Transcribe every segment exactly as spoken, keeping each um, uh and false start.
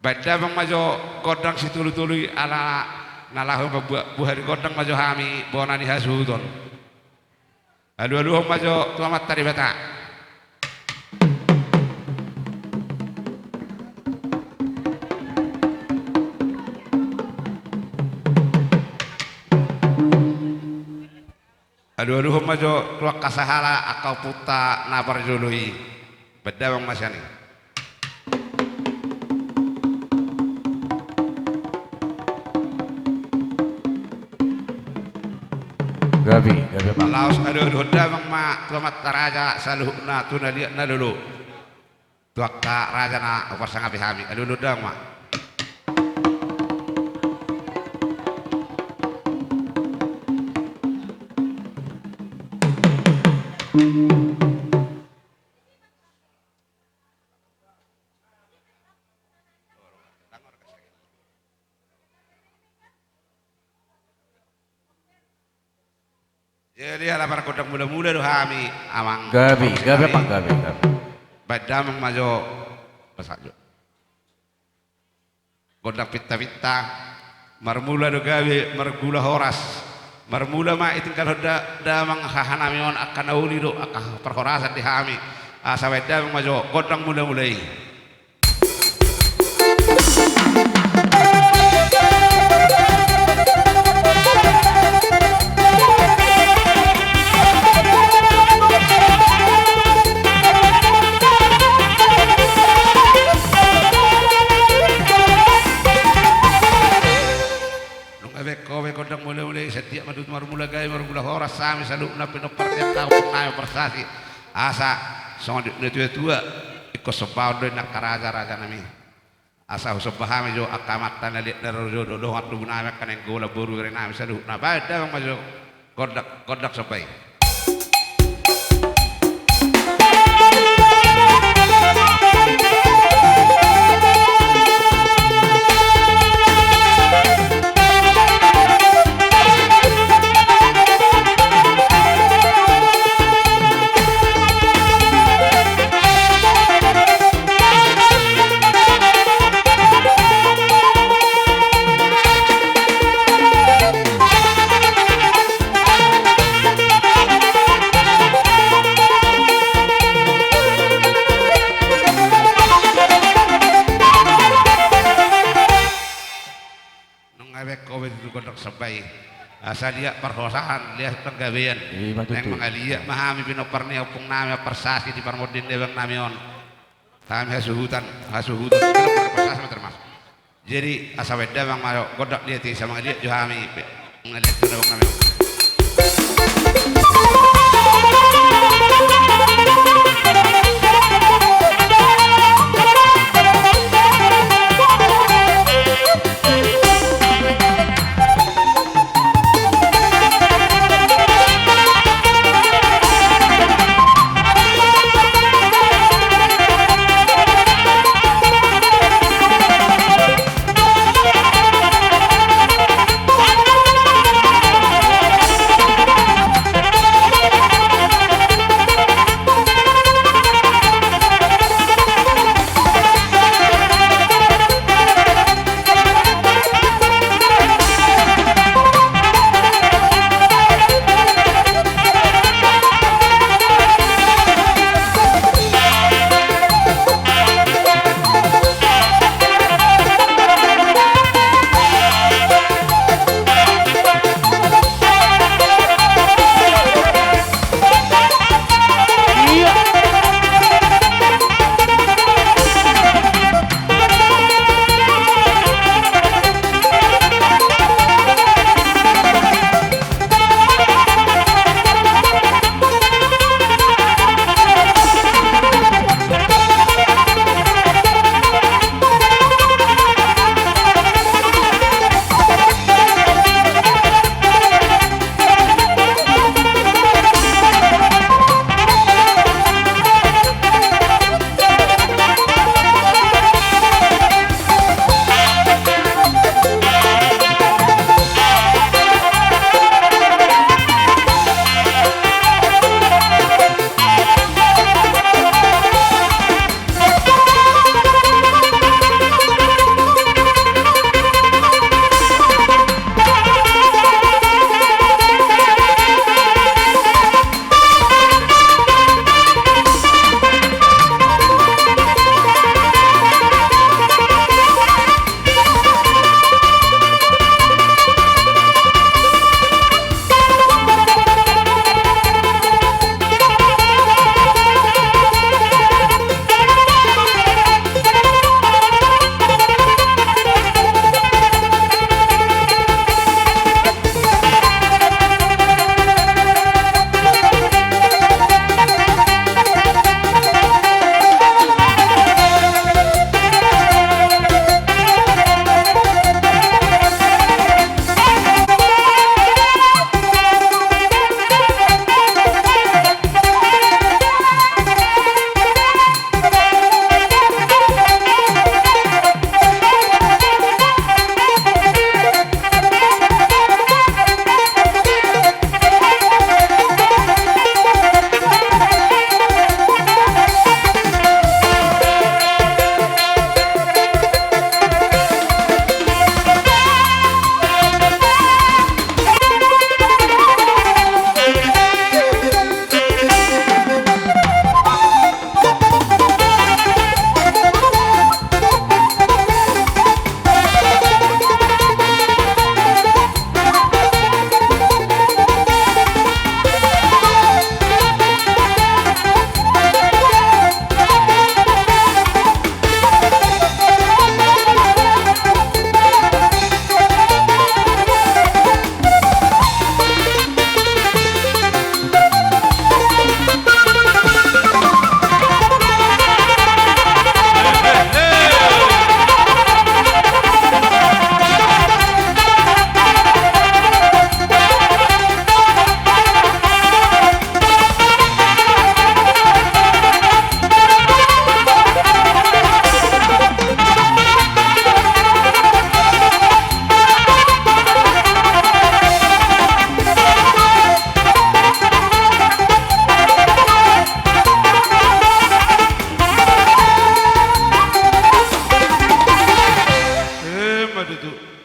Baen damang ma jo gondang situlu-tulu i ala na laho mambuat buhari gondang ma jo hami bona ni hasuhuton. Alu-aluhon ma jo tu Amanta Debata. Alu-aluhon ma jo tu angka sahala angka ompunta na parjolo i. Baen damang ma sian i. Gabe, gabe, Pak. Laos alu-aluhon damang ma tu amanta raja saluhutna tu na liat na lolo. Tu angka raja na huparsangapi hami, alu-aluhon damang ma. Jadi ala margondang mula-mula do hami, amang. Gabe, gabe, Pak, gabe, gabe. Baen damang ma jo. Pasahat jo. Gondang pinta-pinta. Marmula do gabe, margula horas. Marmula ma i tinggalhon da-, damang hahanami on angka na uli do, angka parhorasan di hami. Asa baen damang ma jo gondang mula-mula i. Nunga baen ho be gondang mula-mula i, sai dia ma tutu marmula gabe, marmula horas hami saluhutna pinompar ni angka ompungnami Parsasi. Asa songon didok ni natua-tua, ingkon sombaon do i angka raja-rajanami. Asa husomba hami jo angka amanta na liat na lolo, dohot tubunami angka nainggolan, boru, bere nami saluhutna. Baen damang ma jo gondang, gondang somba i. Nunga baen ho be tutu gondang somba i. Asa liat parhorasan, liat panggabean. Ima tutu. Naeng mangaliat ma hami pinompar ni ompungnami Parsasi di parmonding ni abangnami on. Hami hasuhutan, hasuhutan. Pinompar Parsasi ma termasuk. Jadi asa baen damang ma jo gondang, liat i, asa mangaliat jo hami pe. Mangaliat jo abangnami on.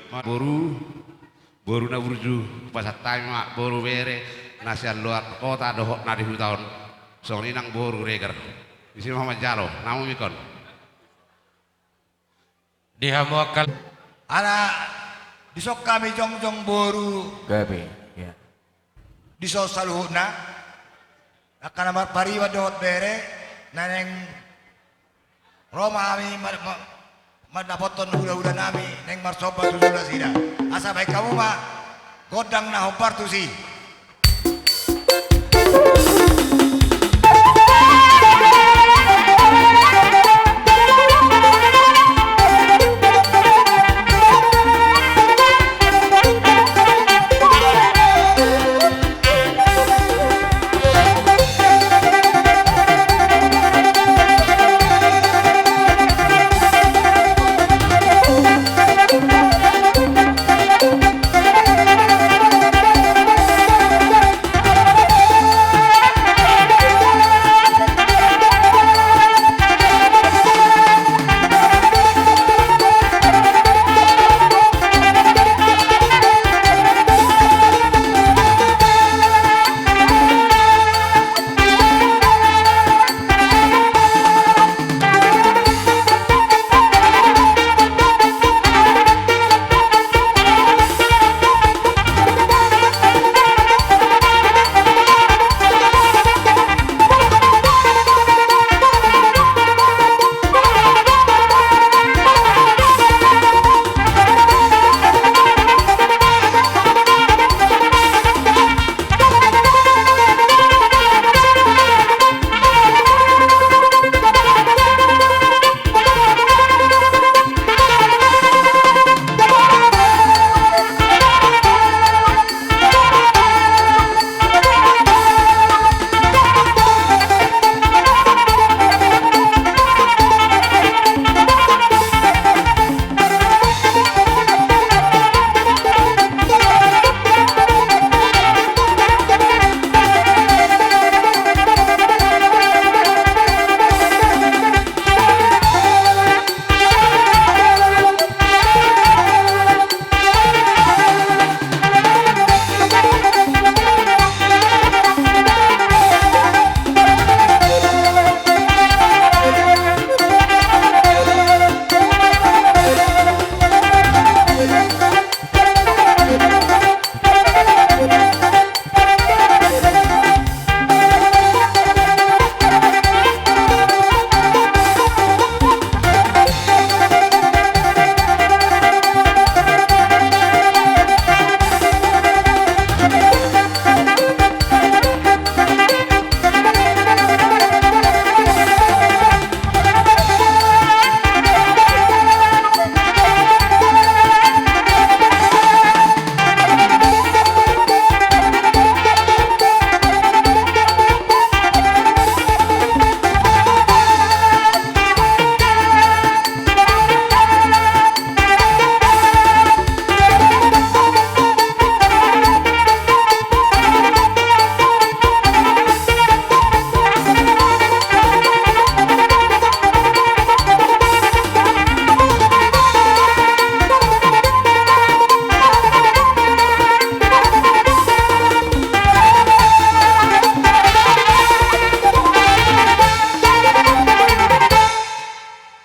Boru, boru na burju, pasahat hami ma boru bere na sian luar kota dohot na di huta on. Songon i nang boru Regar. Disi ma manjalo, na mumingkon. Di hamu angka, ala dison hami jongjong boru. Gabe, ya. Dison saluhutna angka na marpariban dohot bere, na naeng ro ma hami ma-, ma-, mandapothon hula-hula nami, naeng marsomba tu nasida. Asa bahen hamu ma gondang na hombar tusi.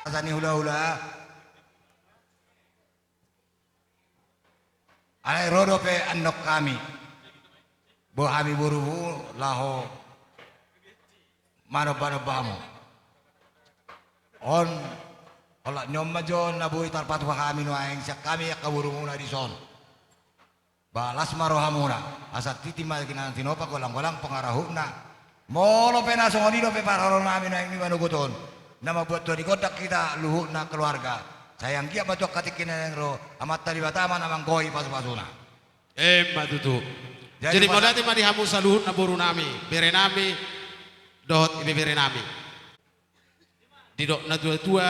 Asa ni hula-hula. Alai ro dope annon hami. Boha hami borumu laho manomba-nomba hamu. On, olat ni on ma jo na boi tarpatupa hami nuaeng sian hami angka borumuna dison. Ba las ma rohamuna, asa tintin ma ginangan tinopa, golang-golang pangarahutna. Molo pe na songon i dope parhoraonnami nuaeng ni manogot on, na mambuat tua di gondang hita luhutna keluarga. Sai anggiat ma tu angka tingki na naeng ro, Amanta Debata ma na manggohi pasu-pasuna. Emma tutu. Jadi, jadi mauliate ma di hamu saluhutna borunami, berenami, dohot ibeberenami. Didok na tua-tua,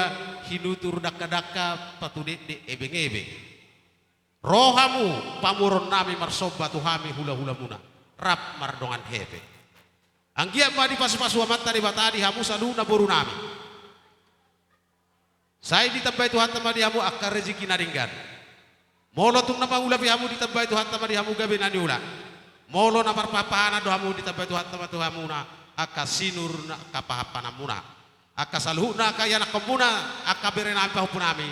hinutur dangka-dangka, patudekdek ebeng-ebeng. Ro hamu pamoruonnami marsomba tu hami hula-hulamuna, rap mardongan hehe. Anggiat ma dipasu-pasu Amanta Debata di hamu saluhutna borunami. Sai ditambai Tuhanta ma di hamu angka rejeki na denggan. Molo tung na mangula pe hamu, ditambai Tuhanta ma di hamu gabe na niula. Molo na marpahanpahanan do hamu, ditambai Tuhanta ma tu hamuna angka sinur na angka pahanpahananmuna. Angka saluhutna angka ianakkonmuna, angka berenami pahompunami,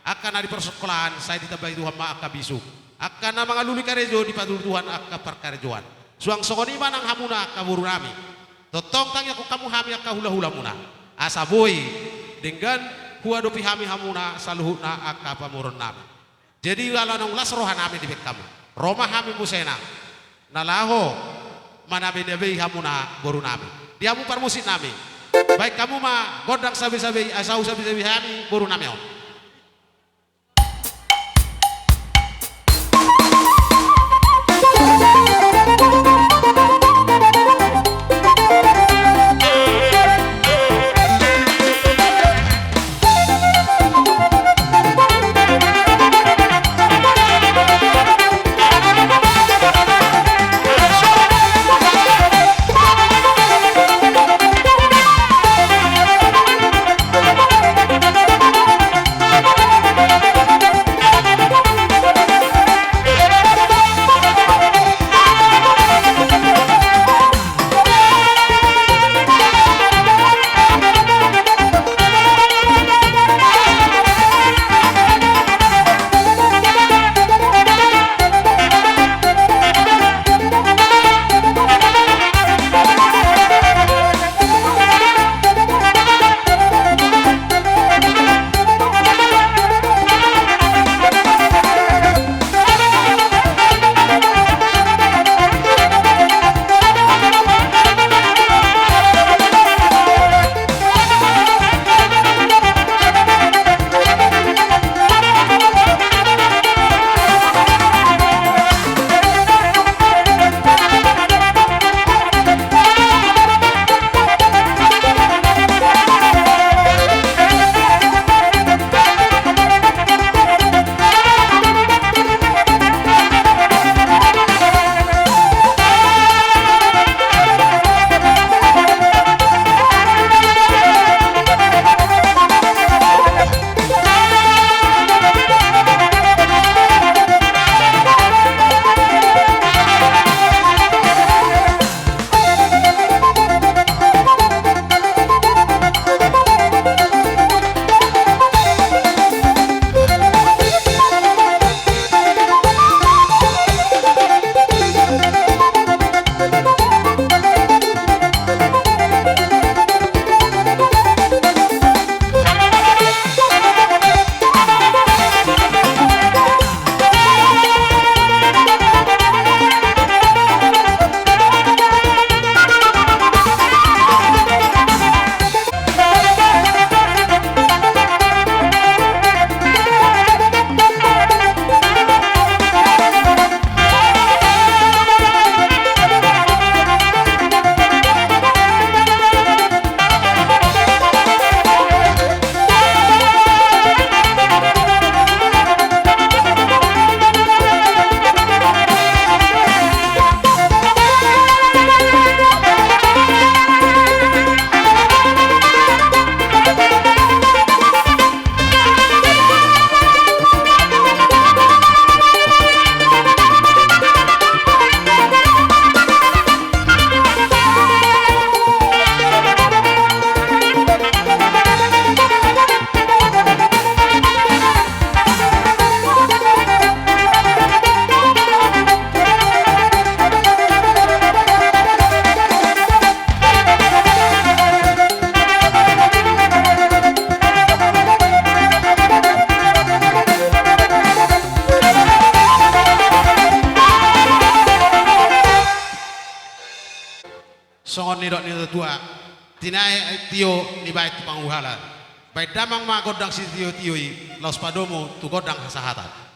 angka na di parsikolaan, sai ditambai Tuhan ma angka bisuk. Angka na mangalului karejo, dipatudu Tuhan angka parkarejoan. Suang songon i ma nang hamuna angka borunami. Tongtong tangiangkon hamu hami angka hulahulamuna, asa boi denggan huadopi hami hamuna saluhutna angka pamoruonnami. Jadi, ala naung las rohanami dibahen hamu, ro ma hami muse nang na laho manabeinabei hamuna borunami. Di hamu parmusiknami, bahen hamu ma gondang sabeisabe i, asa husabeisabe hami borunami on. Songon nidok ni natuatua, tinae tio dibahen tu panguhalan. Bahen damang ma gondang sitiotio i, laos padomu tu gondang hasahatan.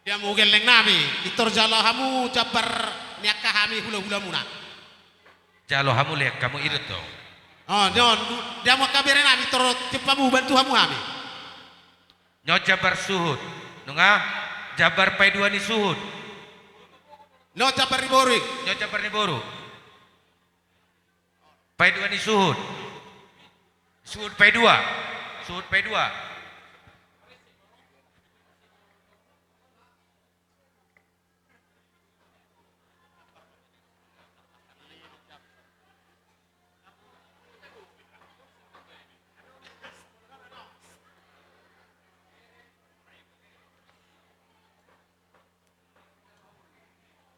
Di hamu gellengnami, pintor jalo hamu jambar ni angka hami hulahulamuna. Jalo hamu lean hamu i do tong. O, di on, di hamu angka berenami, pintor tiop hamu, bantu hamu hami. Nunga jambar suhut. Nunga jambar paidua ni suhut. Nunga jambar ni boru i. Nunga jambar ni boru. Paidua ni suhut. Suhut paidua. Suhut paidua.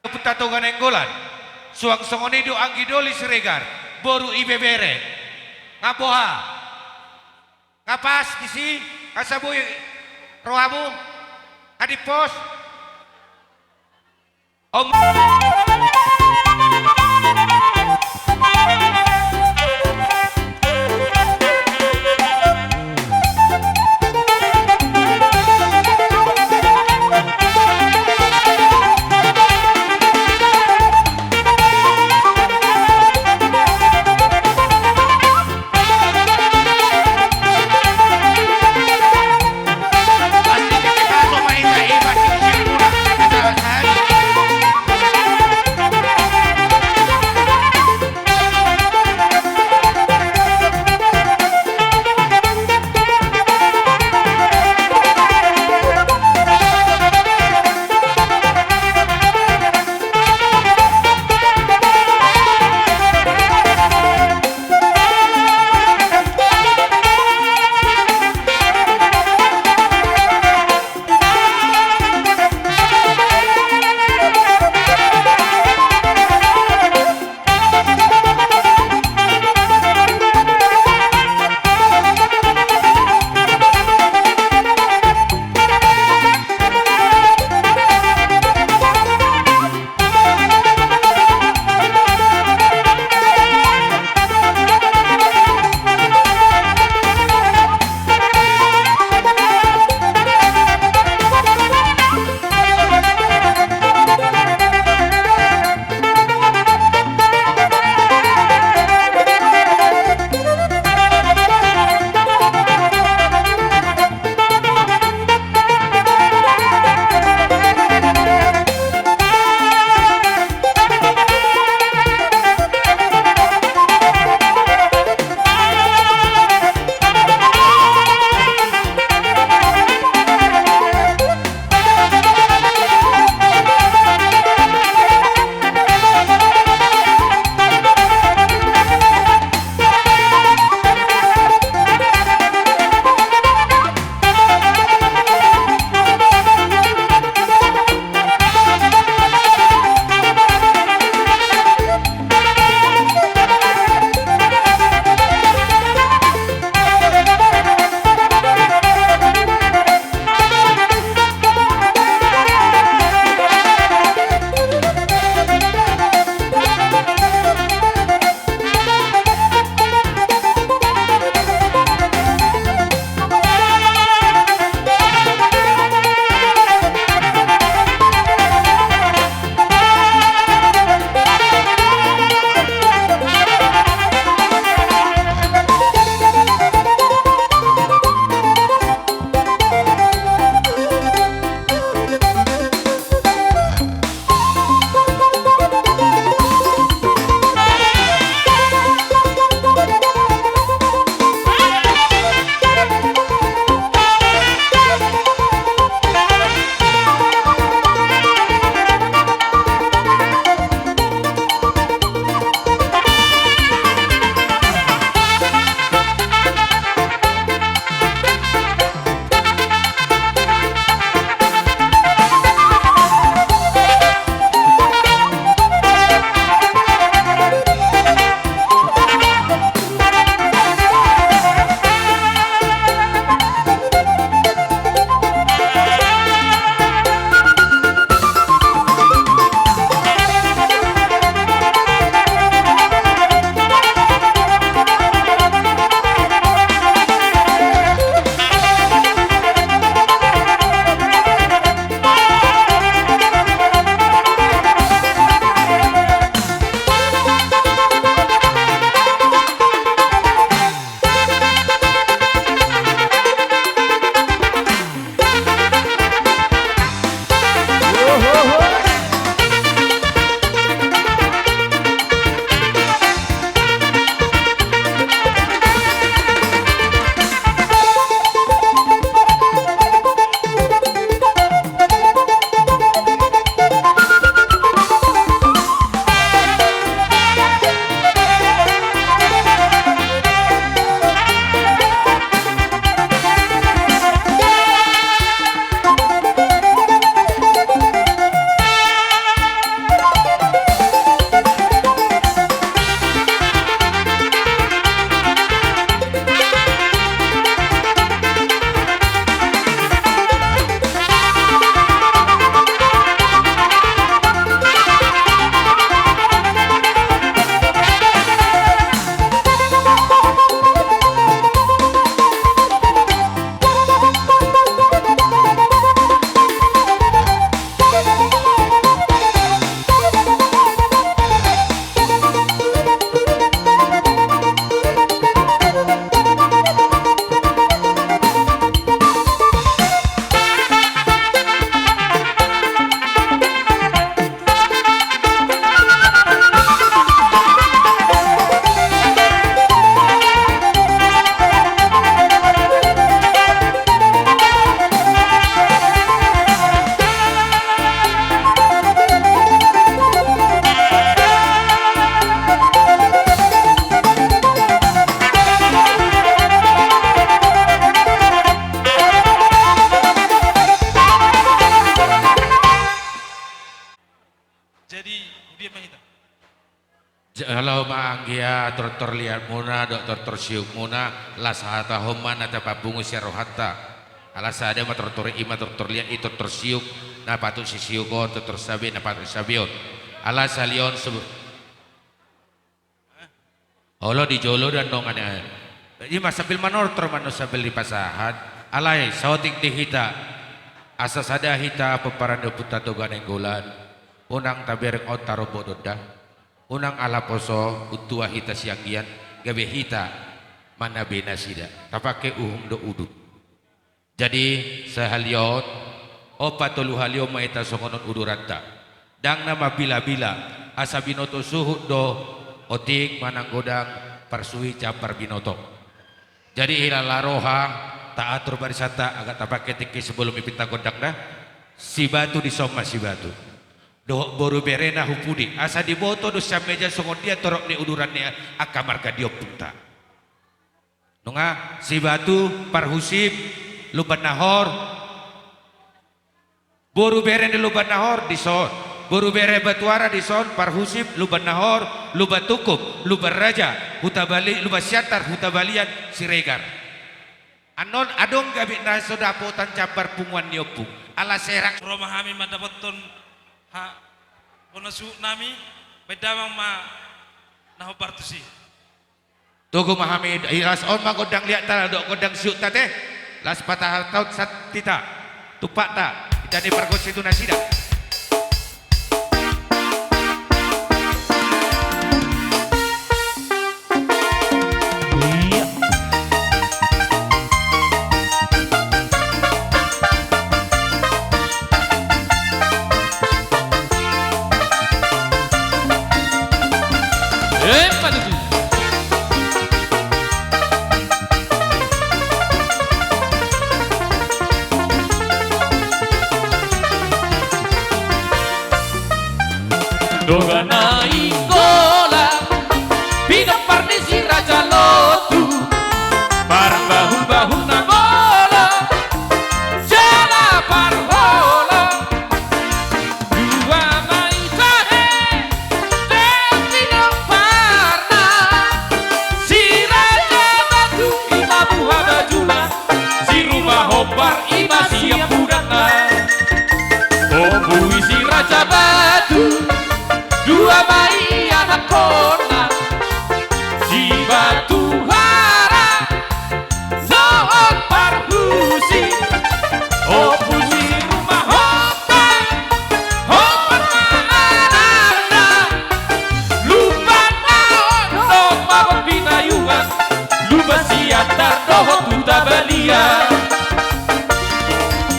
Ompunta Toga Nainggolan. Suang songon i do anggi doli Siregar, boru Ibebere. Nga boha? Nga pas disi, asa boi rohamu, nga dimpos. Om. Tortor liatmuna dohot tortor siukmuna, las hatahon ma na tapapungu sian rohanta. Ala sada ma tortor i ma tortor liat i tortor siuk, na patut sisiuk on, tortor sabe na patut sabe on. Ala sahali on sebe-, olo di jolo do annon, ane. I ma sambil manortor ma annon sambil dipasahat. Alai saotik di hita, asa sada hita pomparan ni Ompunta Toga Nainggolan. Unang tabereng on tarombok donda. Unang ala poso untua hita sianggian, gabe hita manabe nasida. Tapangke uhum dohot udur. Jadi, sahali on, opat tolu hali on ma hita songon on uduranta. Ndang na mambilabila, asa binoto suhut do, otik manang godang, parsuhi jam parbinoto. Jadi, hilala roha, taatur barisanta, agak tapangke tingki sebelum ipinta gondang da. Sibatu dison ma Sibatu. Dohot boru berena hu pudi, asa diboto do sian meja songon dia torop ni uduran ni angka marga ni ompunta. Nunga, Sibatu, Parhusip, Lumban Nahor. Boru bere ni Lumban Nahor, dison. Boru bere Batuara, dison, Parhusip, Lumban Nahor, Lumban Tungkup, Lumban Raja, Huta Bali-, Lumban Siantar, Huta Balian, Siregar. Annon adong gabe na so dapotan jambar punguan ni ompung. Ala serang. Ro ma hami mandapothon ha-, bona suhut nami, baen damang ma na hombar tusi. Togu ma hami, i las on ma gondang liatta dohot gondang siukta te. Las patahon santi ta. Tumpak ta. Ita ni pargonsi tu nasida. Dongana i gola, pinompar ni si Raja Lotu, parbahu-bahu na gola, jala parholo, dua ma i tahe, pinompar si Raja Batu, i ma buha bajuna, si Ruma Hombar, i ma siampudanna. Ompu i si Raja Batu, dua ma i anakkonna, si Batuhara dohot Parhusip. Ompu si Ruma Hombar, Hombar ma anakna, Lumban Nahor dohot Mabon Pinayungan, Lumban Siantar dohot Huta Balian.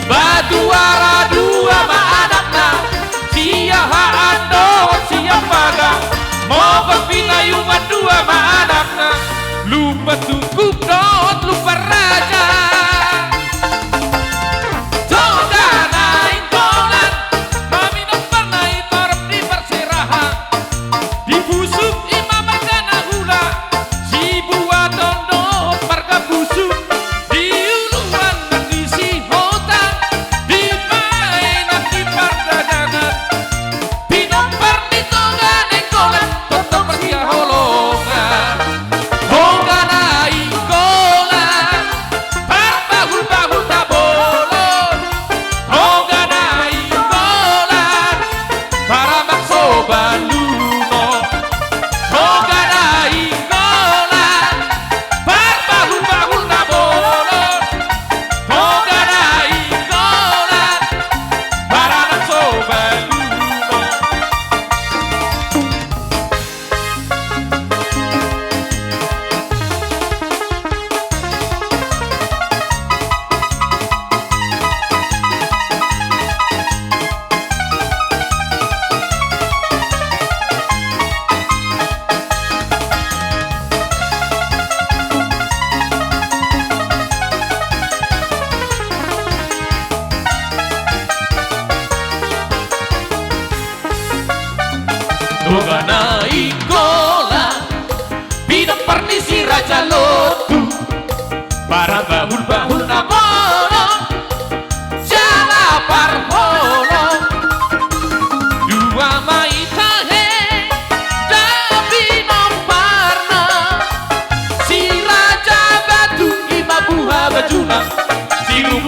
Batuara dua ma anakna, Siahaan dohot Siampaga, Mabon Pinayungan dua ma anakna, Lumban Tungkup dohot Lumban Raja. Dongana i gola, maminomparna i torop ni parserahan. Di pusuk i ma baen na hula, sibuaton dohot marga pusuk, di uluan nang di sihotang, di baenan di pardagangan, pinompar ni Toga Nainggolan, tongtong marsihaholongan. Dongana i gola,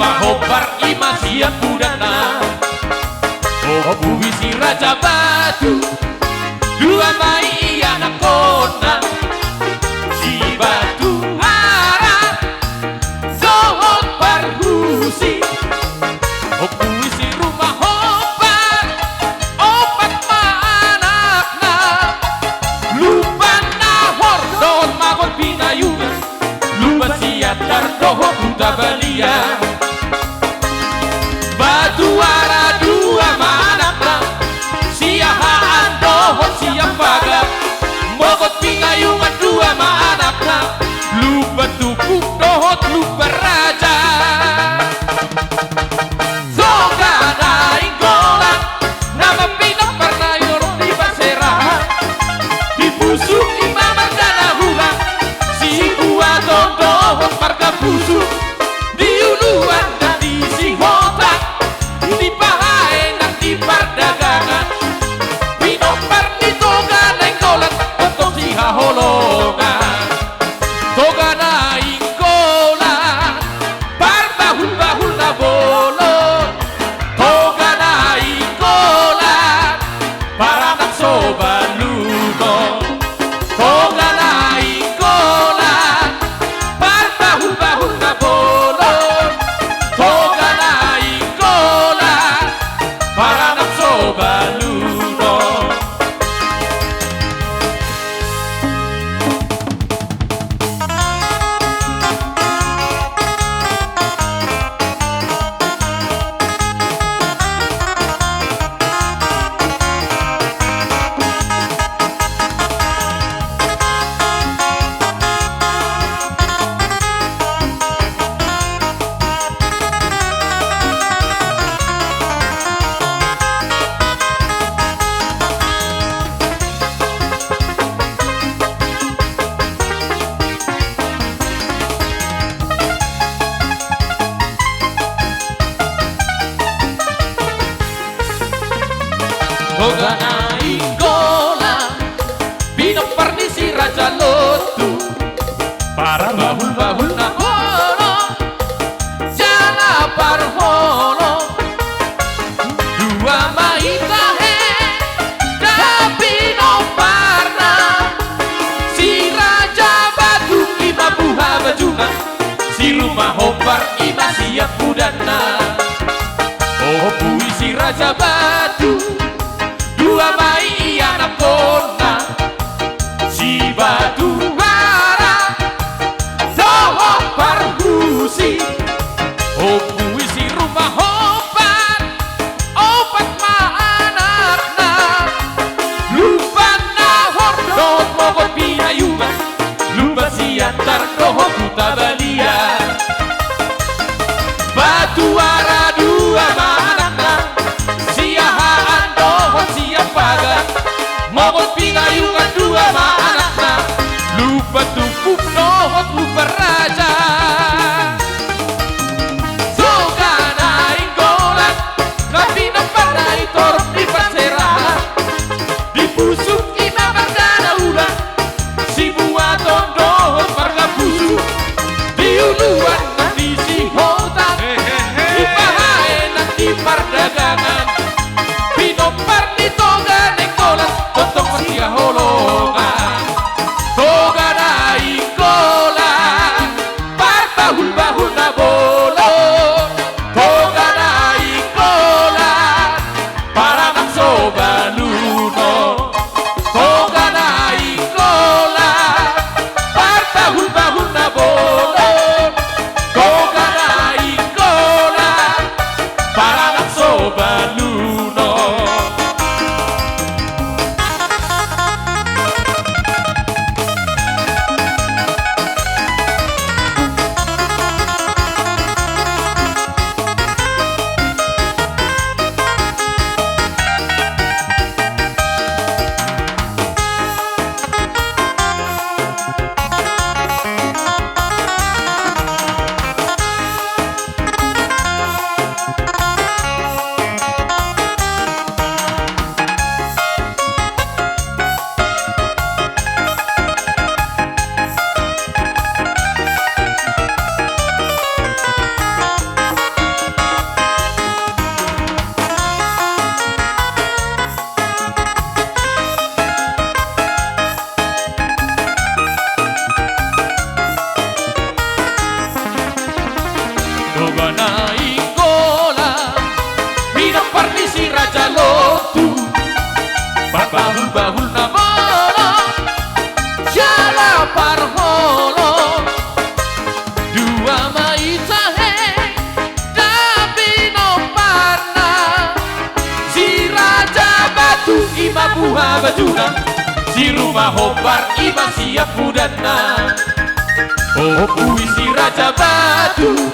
Hombar i ma siampudanna. Ompu i si Raja Batu, dua ma i anakkonna, si Batuhara dohot Parhusi. Ompu i si Rumahombar, opat ma anakna, Lumban Nahor dohot Magot Pinayungan, Lumban Siantar dohot Huta Balian. Batuhara dua ma anakna, Siahaan dohot Siampaga. Magot Pinayungan dua ma anakna, Lumban Tumpung dohot Lumban Raja. Toga Nainggolan, nama pinomparna i torop diparserahan. Di pusuk i ma marga Nahulang, Sibuaton dohot marga Pusuk. Di uluan nang di Sihotang, di pahae nang di pardagangan. Pinompar ni Toga Nainggolan, tongtong sihaholongan. Toga Nainggolan, parbahulbahul na bolon. Toga Nainggolan, paranak so balunon. Toga Nainggolan, parbahulbahul na bolon. Toga Nainggolan, paranak so balunon. Toga Nainggolan, pinompar ni si Raja Lontu, parabahulbahul na bolon jala parholong. Dua ma i tahe na pinomparna, si Raja Batu i ma Buhabajungan, si Rumahombar i ma siampudanna. Ompu i si Raja Batu, dua ma i anakkonna, si Batuhara dohot Parhusi. Ompu i si Rumahombar, opat ma anakna, Lumban Nahor dohot Magot Pinayungan, Lumban Siantar dohot Huta Balian. Batuhara dua ma anakna, Siahaan dohot Siampaga. Magot Pinayungan dua ma anakna, Lumban Tumpung dohot Lumban Raja. Toga Nainggolan, na pinomparna i torop diparserahan. Di pusuk i ma marga Nahulang, Sibuaton dohot marga Pusuk. Di uluan nang di Sihotang, di pahae nang di pardagangan. Pinompar ni Toga Nainggolan, tongtong sihaholongan. Toga Nainggolan, Bahul-bahul na bolon jala parholong. Dua ma i tahe na pinomparna. Si Raja Batu i ma buha bajuna. Si Rumah Hombar i ma siap udanna. Ompu i si Raja Batu.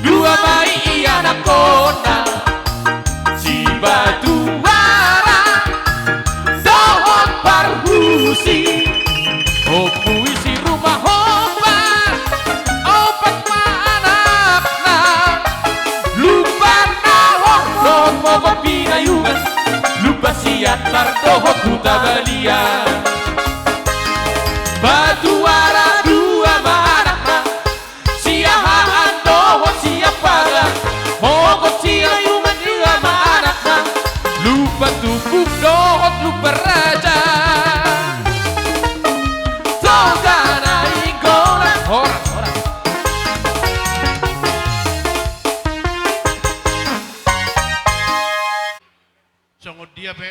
Dua ma i anakkonna. Si Batuara dohot Parhusi. Ompu i si Rumah Hombar. Opat ma anakna. Lumban Nahor dohot Mogot Pinayungan. Lumban Siantar dohot Hutabalian. Batuara dua ma anakna. Si Ahaan dohot si Ampaga, Mogot Siayungan dua ma anakna, Lumban Tumbuk dohot Lumban Raja. Togana Nainggolan. Horas, horas. Songon dia pe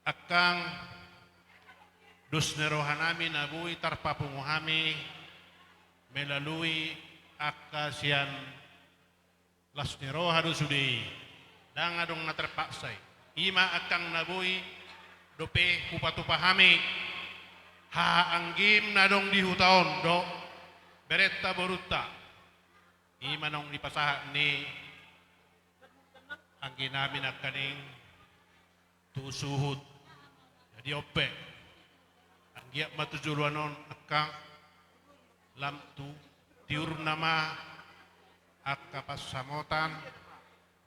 angkang dos ni rohanami na boi tarpapungu hami melalui angka sian las ni roha do sude i. Ndang adong na terpaksa i. I ma angkang na boi dope hupatupa hami hahaanggim na adong di huta on dohot berenta borunta. I ma naung dipasahat ni angginami nangkaning tu suhut. Jadi on pe, anggiat ma tu joloan on angkang, lam tu tiurna ma angka pansamotan,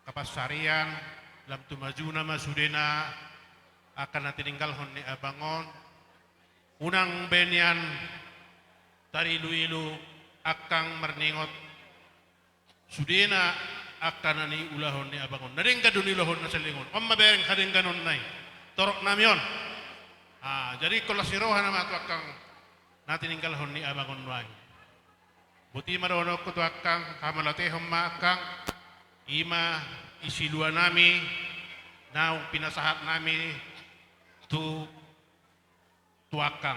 angka pansarian, lam tu majuna ma sudena angka na tininggalhon ni abang on. Unang be nian tarilu-ilu angkang marningot sudena angka na niulahon ni abang on. Na denggan do niulahon na saleleng on. On ma bereng hadengganonna i. Torop nami on. Ah, jadi ingkon las ni roha nama tu angkang na tininggalhon ni abang on nuaeng. Boti ma dohononku tu angkang, hamauliatehon ma angkang, i ma i silua nami, naung pinasahat nami tu tu angkang.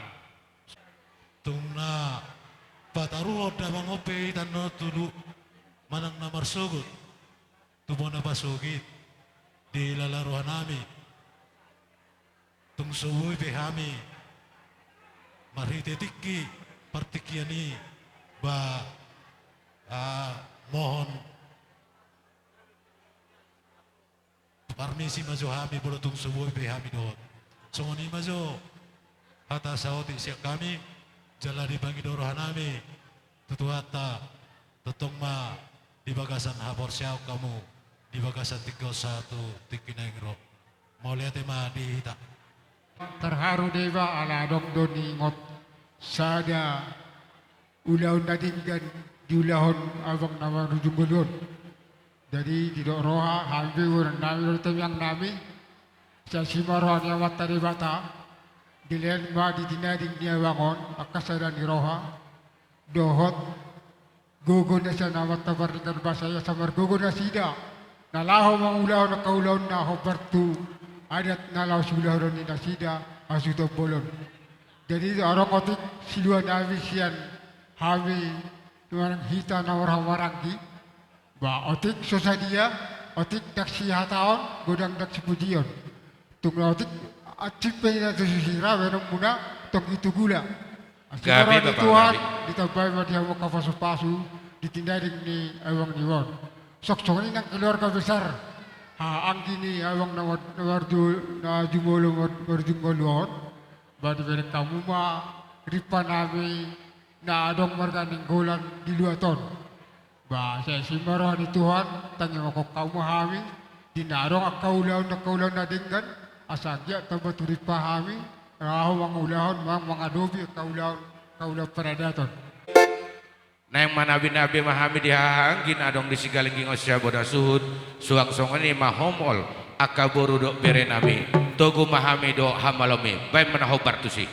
Tung na pataruhon damang on pe i tano tu du manang na marsogot tu bona pasogit di lala rohanami. Tung so boi pe hami marhite tingki partingkian i ba, ah, mohon parmisi ma jo hami molo tung so boi pe hami dohot. Songon i ma jo hata saotik sian hami, jala dipangido rohanami tu Tuhanta, tongtong ma di bagasan haporseaon hamu di bagasan tingki on sahat tu tingki na naeng ro. Mauliate ma di hita. Tarharu deba ala adong do niingot sada ulaon na denggan diulahon abang na marujung ngolu on. Jadi didok roha hami pe, boru nami dohot tangiang nami, sai asi ma roha ni Amanta Debata, dilehon ma di tinading ni abang on angka sada ni roha dohot gogo na sian Amanta Pardenggan Basa i, asa margogo nasida na laho mangulahon angka ulaon na hombar tu adat na laho siulahon ni nasida hasuhuton bolon. Jadi adong otik silua nami sian hami manang hita na marhahamaranggi, ba otik so sadia, otik ndang sihataon godang ndang sipujion. Tung na otik ansim pe na tusi sira baenonmuna tonggi tu gula. Gabe, Tuhan, ditambai ma di hamu angka pasupasu di tinading ni abang ni on. Songon i nang keluarga besar hahaanggi ni abang na mar-, na marju-, na jumolo mar-, marujung ngolu on. Ba dibereng hamu ma rimpa nami na adong marga Nainggolan di luat on. Ba sai asi ma roha ni Tuhan, tangihon hamu ma hami di na adong angka ulaon, angka ulaon na denggan, asa anggiat tamba tu rimpa hami laho mangulahon, mang-, mangadopi angka ulaon, angka ulaon paradaton. Naeng manabi-nabi ma hami di hahaanggi na adong di Sigalingging on sian bona suhut, suang songon i ma hombar angka boru dohot bere nami, togu ma hami dohot hamalomi, baen ma na hombar tusi.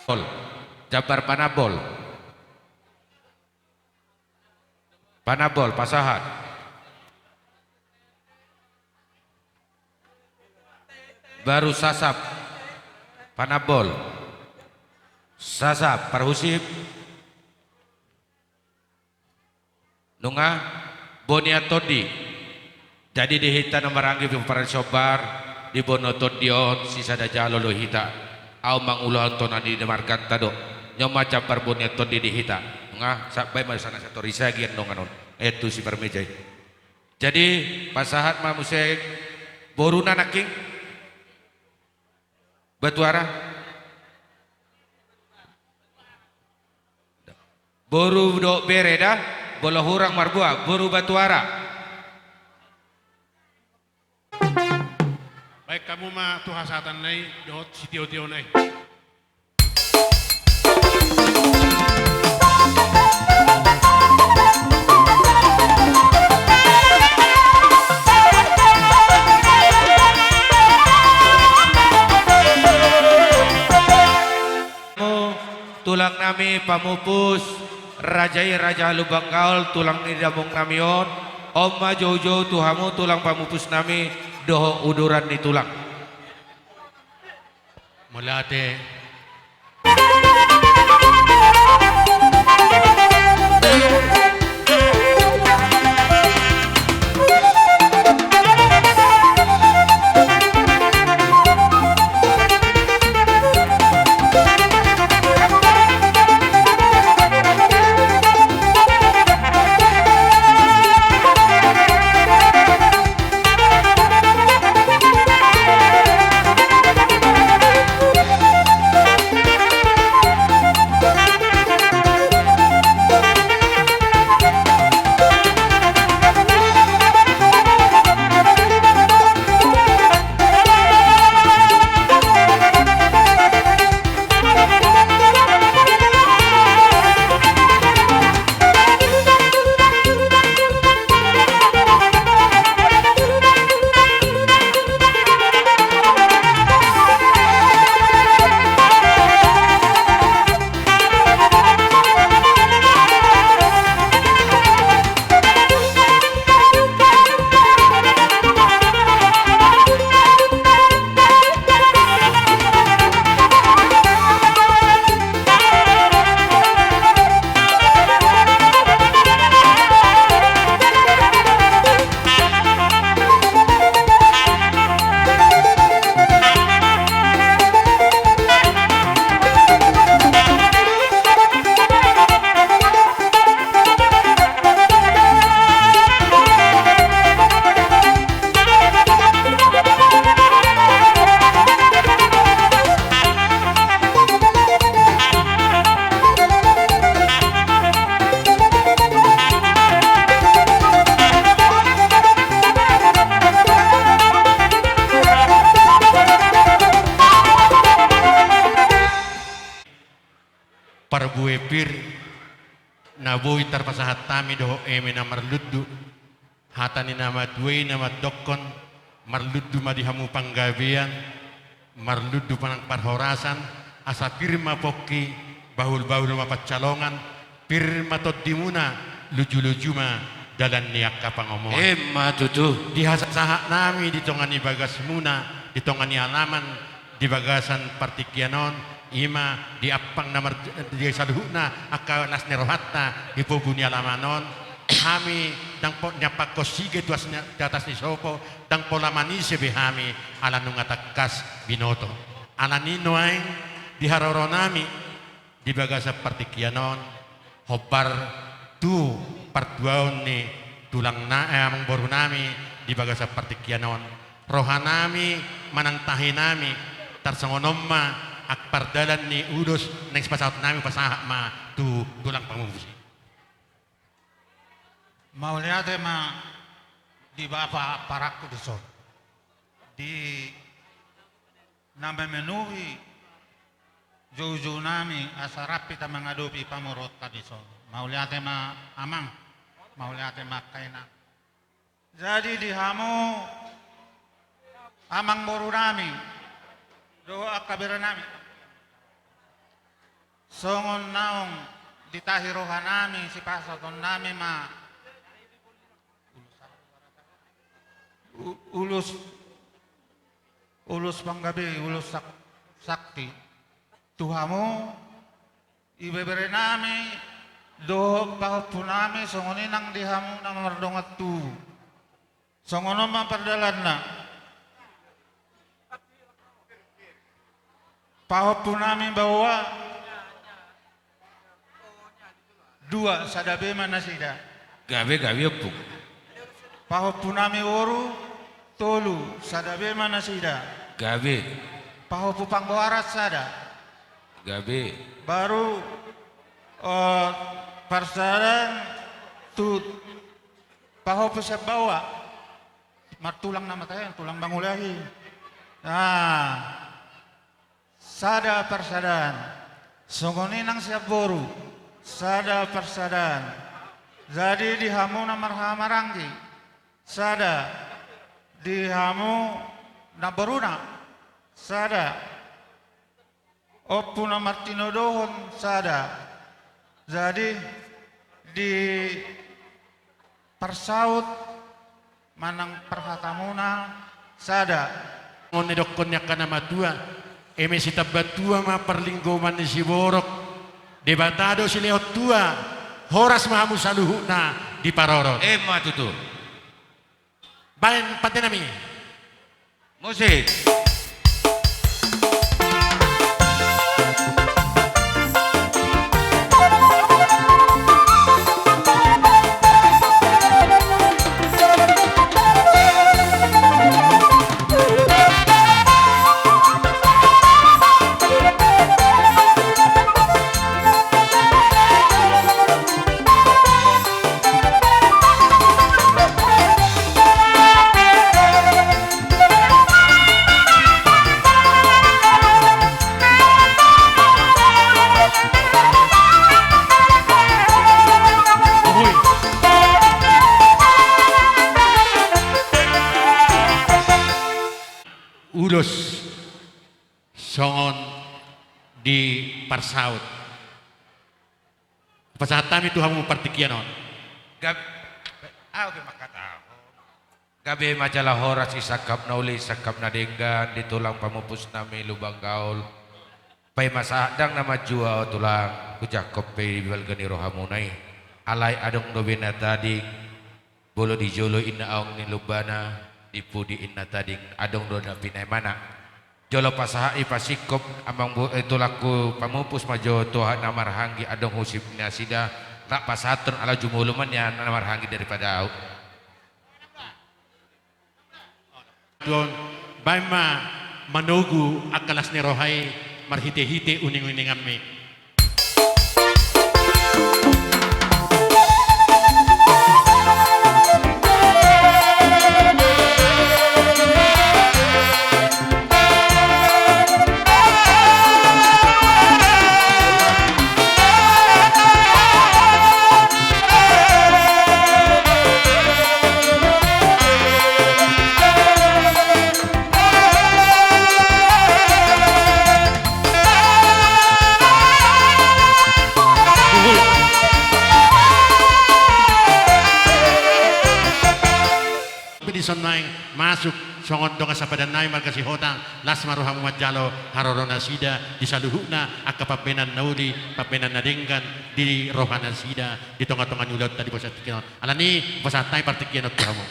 Panambol. Jambar Panambol. Panambol, pasahat. Baru Sasap. Panambol. Sasap, parhusip. Nunga, Bonian Tondi. Jadi di hita na maranggi pomparan sombar, di Bonian Tondi on sisada jalo do hita. Ahu mangulahon tona ni marganta do. Nyo ma jambar Bonian Tondi di hita. Nunga, sa-, baen ma sana sator i sagian dongan on. Eh, tu si parmeja i. Jadi, pasahat ma muse boruna nangkin. Batuara. Boru dohot bere da, molo hurang marboa, boru Batuara. Baen hamu ma tu hasahatanna i dohot sitio-tiona i. Tulang nami pamupus, raja i Raja Lumban Gaol, tulang ni damang nami on. On ma jou-jou tu hamu tulang pamupus nami dohot uduran ni tulang. Mauliate. Parbue pir na boi tarpasahat hami dohot eme na marlundu. Hata ni na matua i na mandokkon, marlundu ma di hamu panggabean, marlundu ma nang parhorasan, asa pir ma pongki, bahul-bahul ma pansalongan, pir ma tondimuna, luju-luju ma dalan ni angka pangomoan. Emma tutu. Di hasasahat nami di tonga ni bagasmuna, di tonga ni alaman, di bagasan partingkian on, i ma di ampang na mar-, di saluhutna angka las ni rohanta di pogu ni alaman on, hami ndang po-, niampakhon sige tu as-, di atas ni sopo, ndang pola manise be hami, ala nunga tangkas binoto. Alani nuaeng di haroro nami, di bagasan partingkian on, hombar tu partuaon ni tulang na, eh, amangboru nami di bagasan partingkian on. Roha nami manang tahi nami, tarsongon on ma angka pardalan ni ulos naeng sipasahat nami, pasahat ma tu tulang pamupus i. Mauliate ma di bapa parangku dison. Di na memenuhi joujou nami asa rap hita mangadopi pamoruonta dison. Mauliate ma amang, mauliate ma angka inang. Jadi di hamu amangboru nami dohot angka bere nami, Songon naung ditahi rohanami, sipasahatonnami ma u-, ulos, ulos panggabean, ulos sak-, sakti tu hamu, ibeberenami dohot pahompunami, songon i nang di hamu na mardongan tubu. Songon on ma pardalanna. Pahompunami baoa dua, sada be ma nasida. Gabe, gabe, ompung. Pahompunami boru tolu, sada be ma nasida. Gabe. Pahompu panggoaran sada. Gabe. Baru, eh, parsadaan tu pahompu sian baoa. Martulang nama tahe, tulang Bangulahi. Nah, sada parsadaan. Songon i nang sian boru, sada parsadaan. Jadi di hamu na marhahamaranggi, sada. Di hamu na boruna, sada. Ompu na martinodohon sada. Jadi di parsaut manang parhatamuna sada. Songon na nidokkon ni angka na matua, eme sitambatua ma parlinggoman ni siborok, Debata do silehon tua, horas ma hamu saluhutna diparorot. Emma tutu. Baen pandenami. Musik. Ulos songon di parsaut. Pasahat hami tu hamu partingkian on. Gab-, ah, oke, mangkatahon. Gabe ma jala horas di sangkap na uli, sangkap na denggan, di tulang pamupus nami Lumban Gaol. Paima sahat ndang na manjua, o tulang, hujahahon pe di balga ni rohamuna i. Alai adong dope na tading, molo di jolo inna aong ni lombana, di pudi inna tading, adong do na pinaimana. Jolo pasahat i pasingkop amang bo-, eh, tulangku pamupus ma jo tu hata na marhahamaranggi, adong husip nasida, rap pasahathon ala jumolo ma nian na marhahamaranggi daripada ahu. Tuan, baen ma manogu angka las ni roha i marhitehite uninguninganmi. Di son naeng masuk songon dongan sapadan nami marga Sihotang, las ma rohamu manjalo haroro nasida di saluhutna angka pambahenan na uli, pambahenan na denggan di roha nasida di tongatonga ni ulaonta di bagasan tingki on. Alani, pasahat hami partingkian on tu hamu.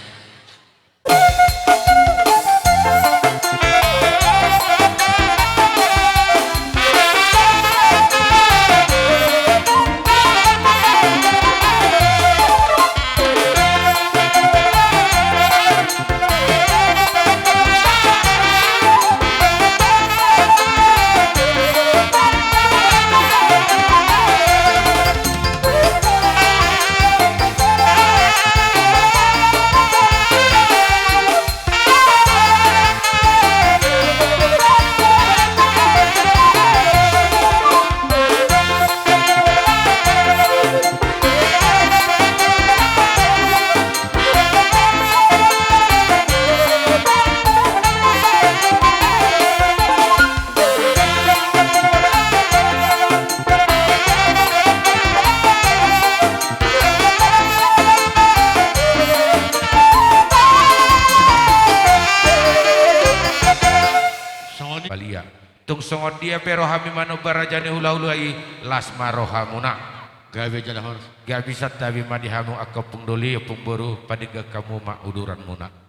Songon dia pe rohami manomba raja ni hulahula i, las ma rohamuna. Gabe jala horas. Gabe santabi ma di hamu angka ompung doli, ompung boru, padenggan hamu ma uduranmuna.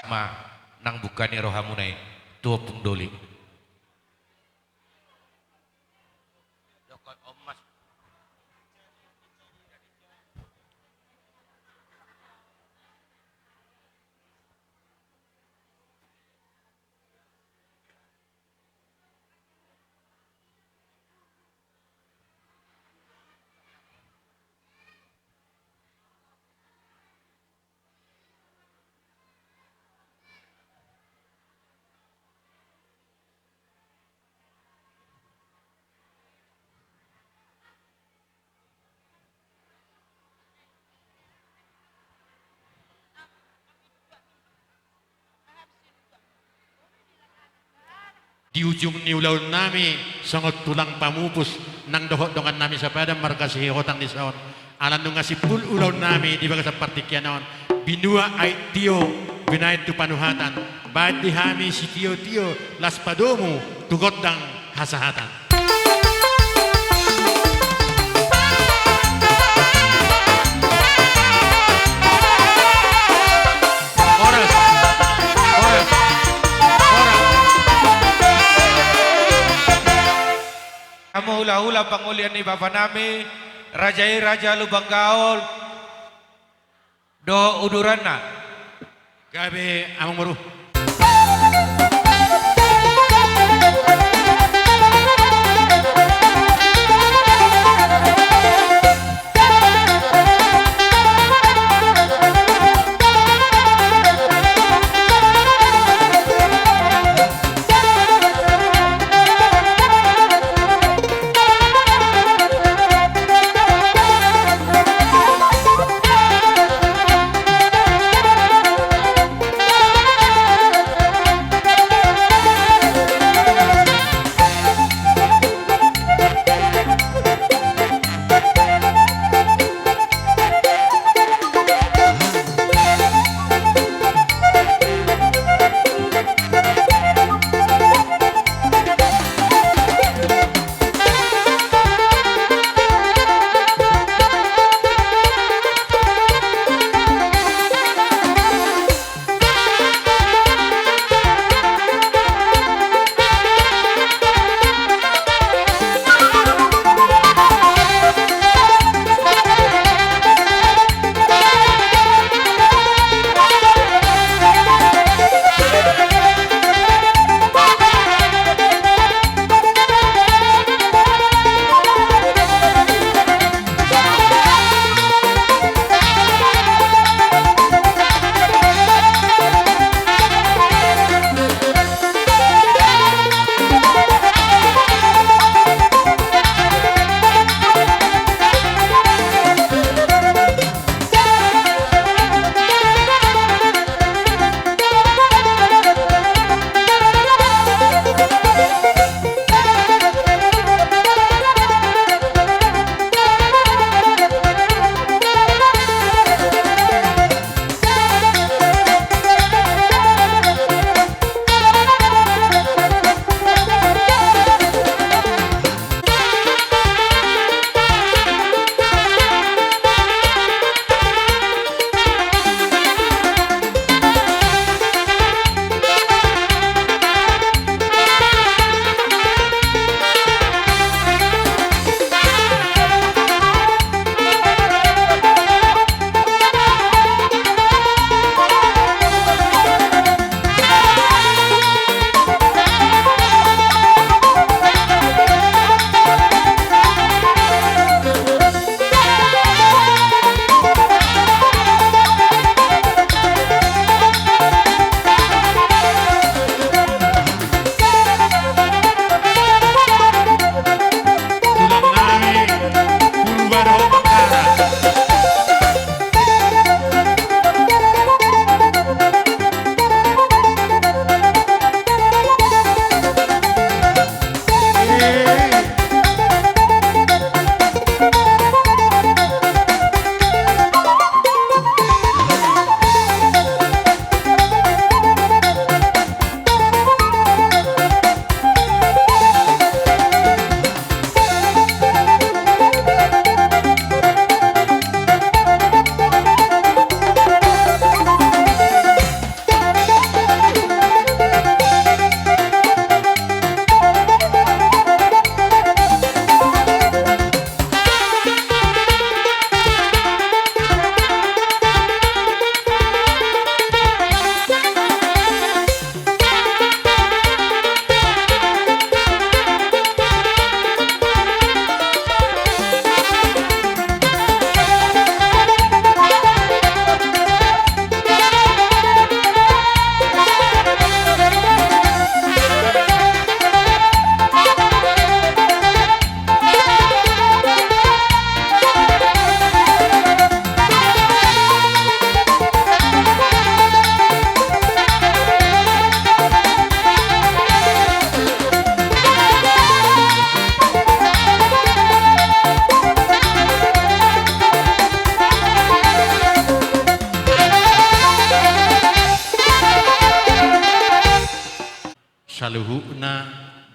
Ma, nang buka ni rohamuna i, tu ompung doli. Di ujung ni ulaonnami songon tulang pamupus, nang dohot dongannami sapadan marga Sihotang ni saon. Ala nunga simpul ulaonnami di bagasan partingkian on, binua aek tio, binahen tu panuhatan, baen di hami sitiotio, las padomu tu gondang hasahatan. Horas. Horas. Horas. Hamu hulahula pangolian ni bapanami, raja i Raja Lumban Gaol dohot uduranna. Gabe, amang boru.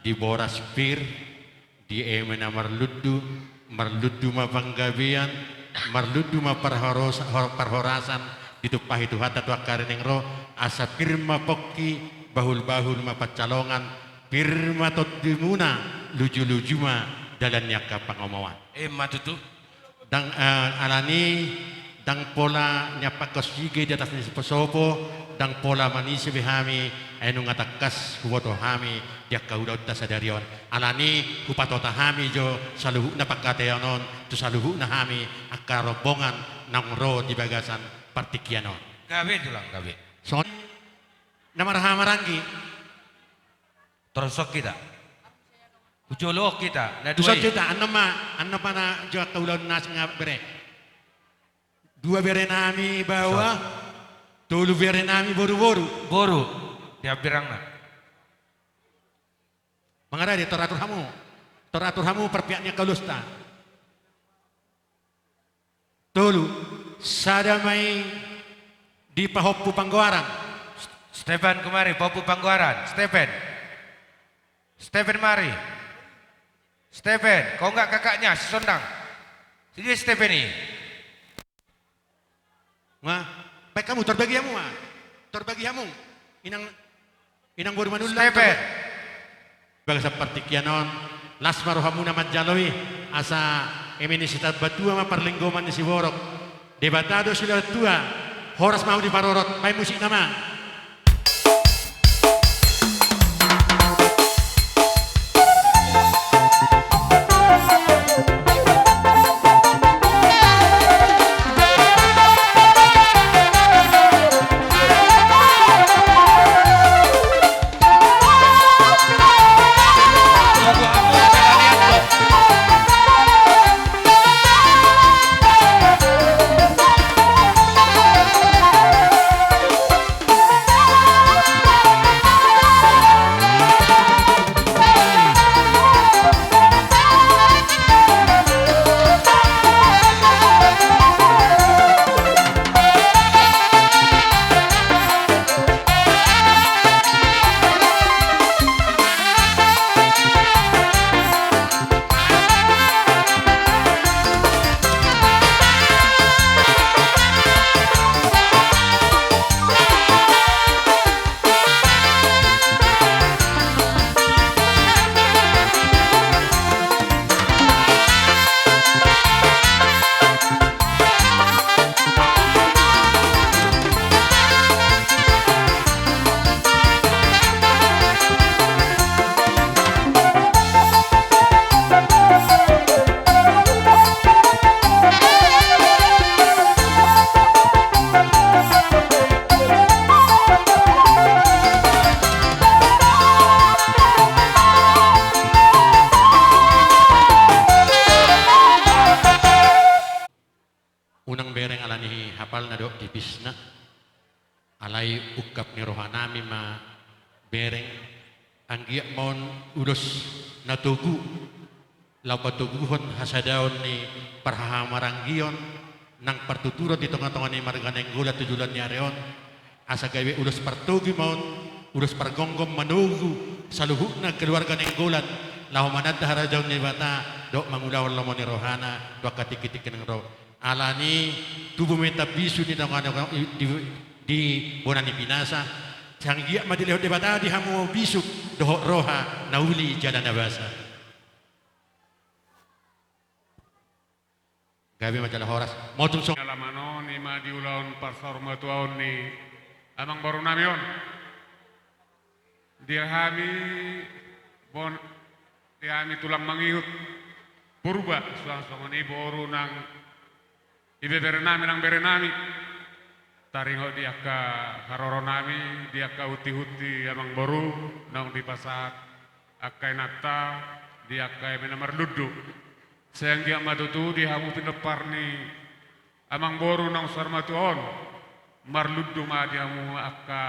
Di boras pir, di eme na marlundu, marlundu ma panggabean, marlundu ma parhoros-, hor-, parhorasan, ditumpahi Tuhanta tu angka ari naeng ro, asa pir ma pongki, bahul-bahul ma pansalongan, pir ma tondimuna, luju-luju ma dalan ni angka pangomoan. Emma tutu. Ndang, eh, alani, ndang pola niampakhon sige di atas ni sopo-sopo, ndang pola manise be hami, ai nunga tangkas huboto hami di angka ulaonta sadari on. Alani, hupatota hami jo saluhutna pangkataion on, tu saluhutna hami angka rombongan naung ro di bagasan partingkian on. Gabe, tulang, gabe. Songon na marhahamaranggi. Torus on hita. Hujolo on hita, na dua i. Torus on hita, annon ma, annon ma na jo angka ulaon na asing, bere. Dua bere nami baoa, tolu bere nami boru-boru. Boru, di hambirangna. Mangarade, tor atur hamu. Tor atur hamu parpihak ni angka ulosta. Tolu, sada ma i di pahompu panggoaran. Stephen, kemari, pahompu panggoaran. Stephen. Stephen, mari. Stephen, kau nggak kakaknya, si Sondang. Sini Stephen i. Nga, baen hamu, tor bagi hamu ma. Tor bagi hamu. Inang, inang boru Manullang. Stephen. Bagasan partingkian on, las ma rohamuna manjalo i, asa eme ni sitambatua ma parlinggoman ni siborok. Debata do silehon tua, horas ma hamu diparorot, baen musikna ma. Unang bereng alani hapalna dohot tipisna. Alai ungkap ni rohanami ma bereng, anggiat ma on ulos na togu, laho patoguhon hasadaon ni parhahamaranggion nang partuturon di tongatonga ni marga Nainggolan tu joloan ni ari on, asa gabe ulos partogu ma on, ulos pargomgom manogu saluhutna keluarga Nainggolan, laho mananda harajaon ni Debata dohot mangulahon lomo ni rohana tu angka tingkitingki naeng ro. Alani tubu ma i tambisuk di tonga, di, di bona ni pinasa. Sai anggiat ma dilehon Debata di hamu bisuk dohot roha na uli jala na basa. Gabe ma jala horas. Motum song. Alaman on i ma di ulaon parsaurmatuaon ni amangborunami on. Di hami bon, di hami tulang mangihut Purba, suang songon i boru nang ibeberenami nang berenami. Taringot di angka haroronami, di angka huntihunti amangboru naung dipasahat angka inanta, di angka eme na marlundu. Sai anggiat ma tutu di hamu pinompar ni amangboru naung saurmatua on, marlundu ma di hamu angka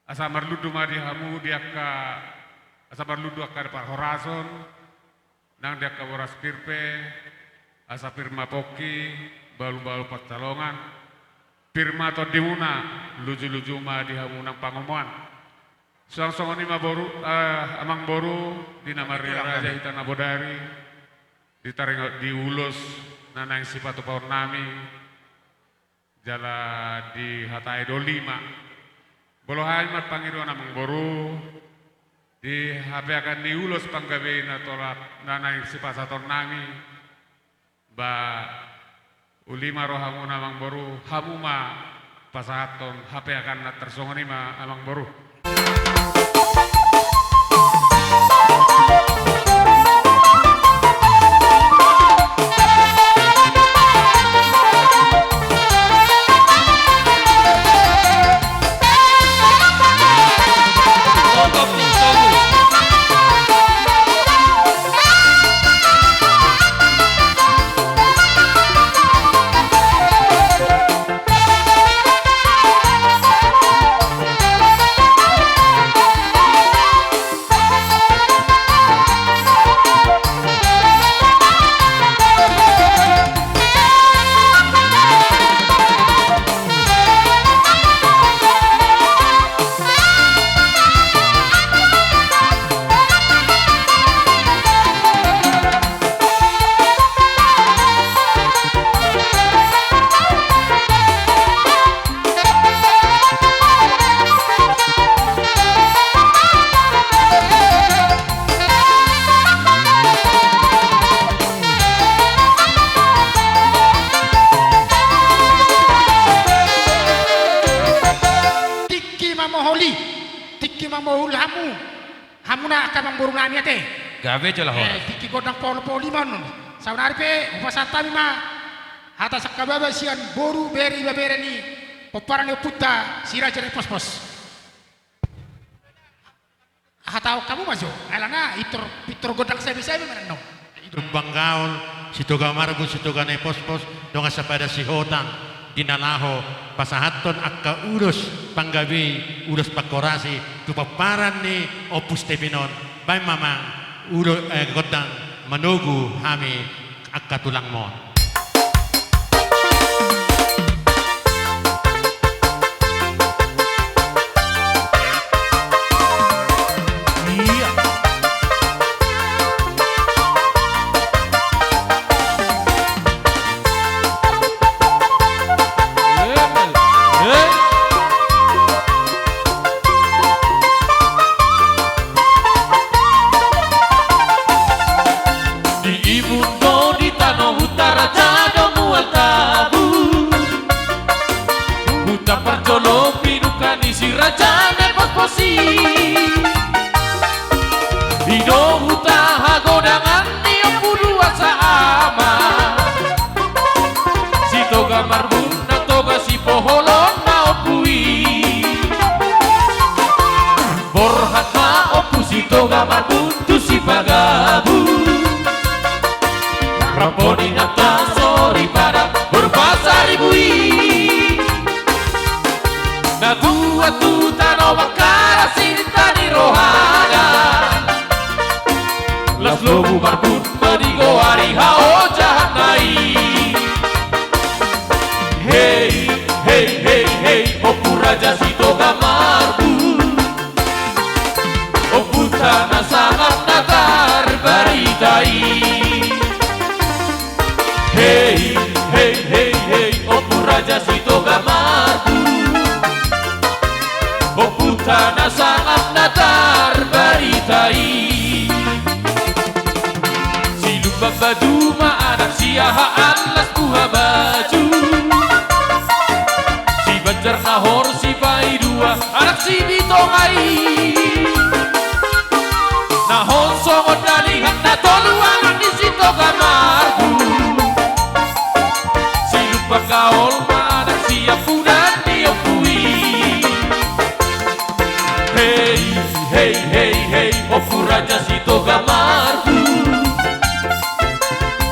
Asa marlundu ma di hamu di angka, asa marlundu angka parhorason, nang di angka boras pir pe, asa pir ma pongki, bahulbahul pansalongan, pir ma tondimuna, lujuluju ma di hamu nang pangomoan. Suang songon i ma boru, eh, amang boru, di na marria raja hita na bodari, di taringot di ulos na naeng sipatupaonnami, jala dihatai do lima. Molo hami marpangidoan amang boru, di hapeakan ni ulos panggabei na tolap na naeng sipasahatonnami, ba uli ma rohamuna amang boru, hamu ma pasahathon hapeakanna. Tarsongon i ma amang boru. Tingki ma moholi, tingki ma mohul hamu. Hamuna angka amang boru nami ate. Gabe jala horas. Eh, tingki gondang polo polo lima on. Saonari pe hupasahat hami ma hata sangkababa sian boru, bere, ibebere ni pomparan ni ompunta si Raja Nai Pospos. Hata on hamu ma jo. Alana pintor, pintor gondang sebe sebe ma annon. Tumbang gaol, Sitoga Marbun, Sitoga Nai Pospos, dongan sapada sihotang, di na laho pasahathon angka ulos panggabei, ulos pangkorasi tu pomparan ni Ompu Stepin on. Baen ma amang ulo, eh, gondang manogu hami angka tulangmon. Iya. Di Ibun do di tano Hutaraja do mual tabu. Huta parjolo pinungka ni si Raja Nai Pospos i. I do huta hagodangan ni Ompu Duansa Ama. Sitoga Marbun na toga sipoholonna ompu i. Borhat ma Ompu Sitoga Marbun tu sipagabun. Rap ni hata soripada boru Pasaribu i. Na tuat tu tano Bangkara sininta ni rohana. Las lobu Marbun ma digoari haojahanna i. Hei, hei, hei, hei, Ompu Raja Sitoga Marbun. Ompunta na sangap na tarbarita i. Hei, hei, hei, hei, Ompu Raja Sitoga Marbun. Ompunta na sangap na tarbarita i. Si Lumban Baju ma anak si Aha Allas Buhabaju. Si Banjar Nahor si Paidua anak si Bitonga i. Na hot songon dalihan na tolu anak ni Sitoga Marbun. Si Lumban Gaol ma anak siampudan ni ompu i. Hei, hei, hei, hei, Ompu Raja Sitoga Marbun.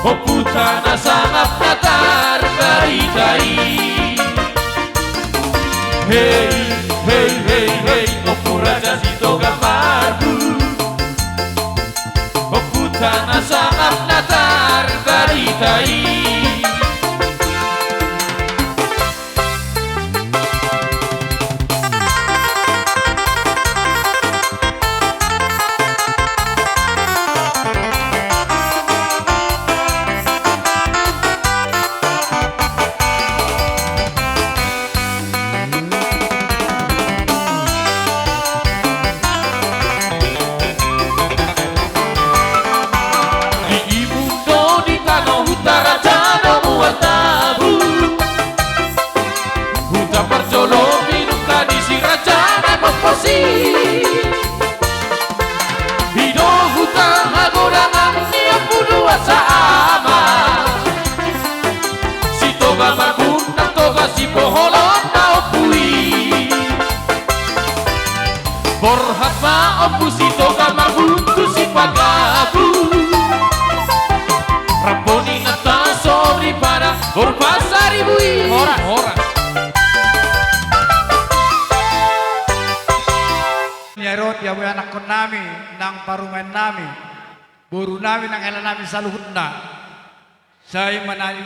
Ompunta na sangap na tarbarita i. Hei, hei, hei, hei, Ompu Raja Sitoga Marbun. Ompunta na sangap na tarbarita i. Boru Pasaribu i. Horas. Horas. Ni Aro, dia boya anakkon nami, nang parumaen nami, boru nami, nang hela nami saluhutna. Sai manang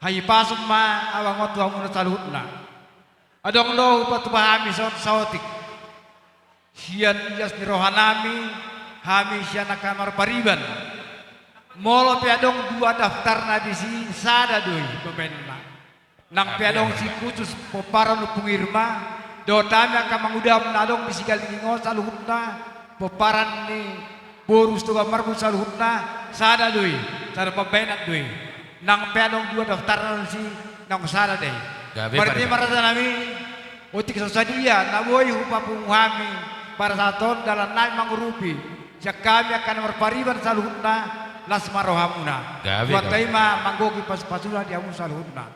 hahipason ma ahu angon tu hamuna saluhutna. Adong do hupatupa hami songon saotik. Sian ias ni roha nami, hami sian angka na marpariban. Molo pe adong dua daftarna disi, sada do i pembaenanna. Nang pe adong si khusus pomparan Ompung Irma, dohot hami angka mangudam na adong di Sigalinging on saluhutna, pomparan ni boru Sitoban Marbun saluhutna, sada do i, sada pambaenan do i. Nang pe adong dua daftarna disi, naung sada do i. Gabe. Marhite ma raja nami, otik so sadia na boi hupapungu hami, pada saat on dalan nami mangurupi, sian hami angka na marpariban saluhutna, las ma rohamuna. Gabe, gabe. Tuhanta i ma manggohi pasupasuna di hamu saluhutna.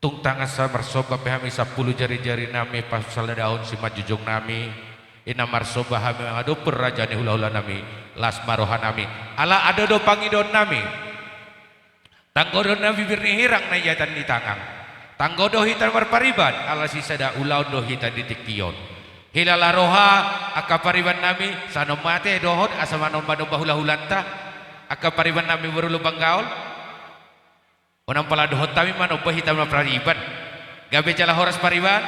Tung tangan sa marsomba pe hami sampulu jari-jari nami, pasaladahon simanjujung nami. I na marsomba hami mangadopi raja ni hula-hula nami, las ma roha nami. Ala adong do pangidoan nami. Tanggo do na bibir ni hirang na iatan ni tangan. Tanggo do hita marpariban, ala sisada ulaon do hita di tingki on. Hilala roha angka pariban nami, sai on ma ate dohot asa manomba-nomba hula-hulanta, angka pariban nami boru Lumban Gaol. Unang pala dohot hami manomba hita marpariban. Gabe jala horas pariban.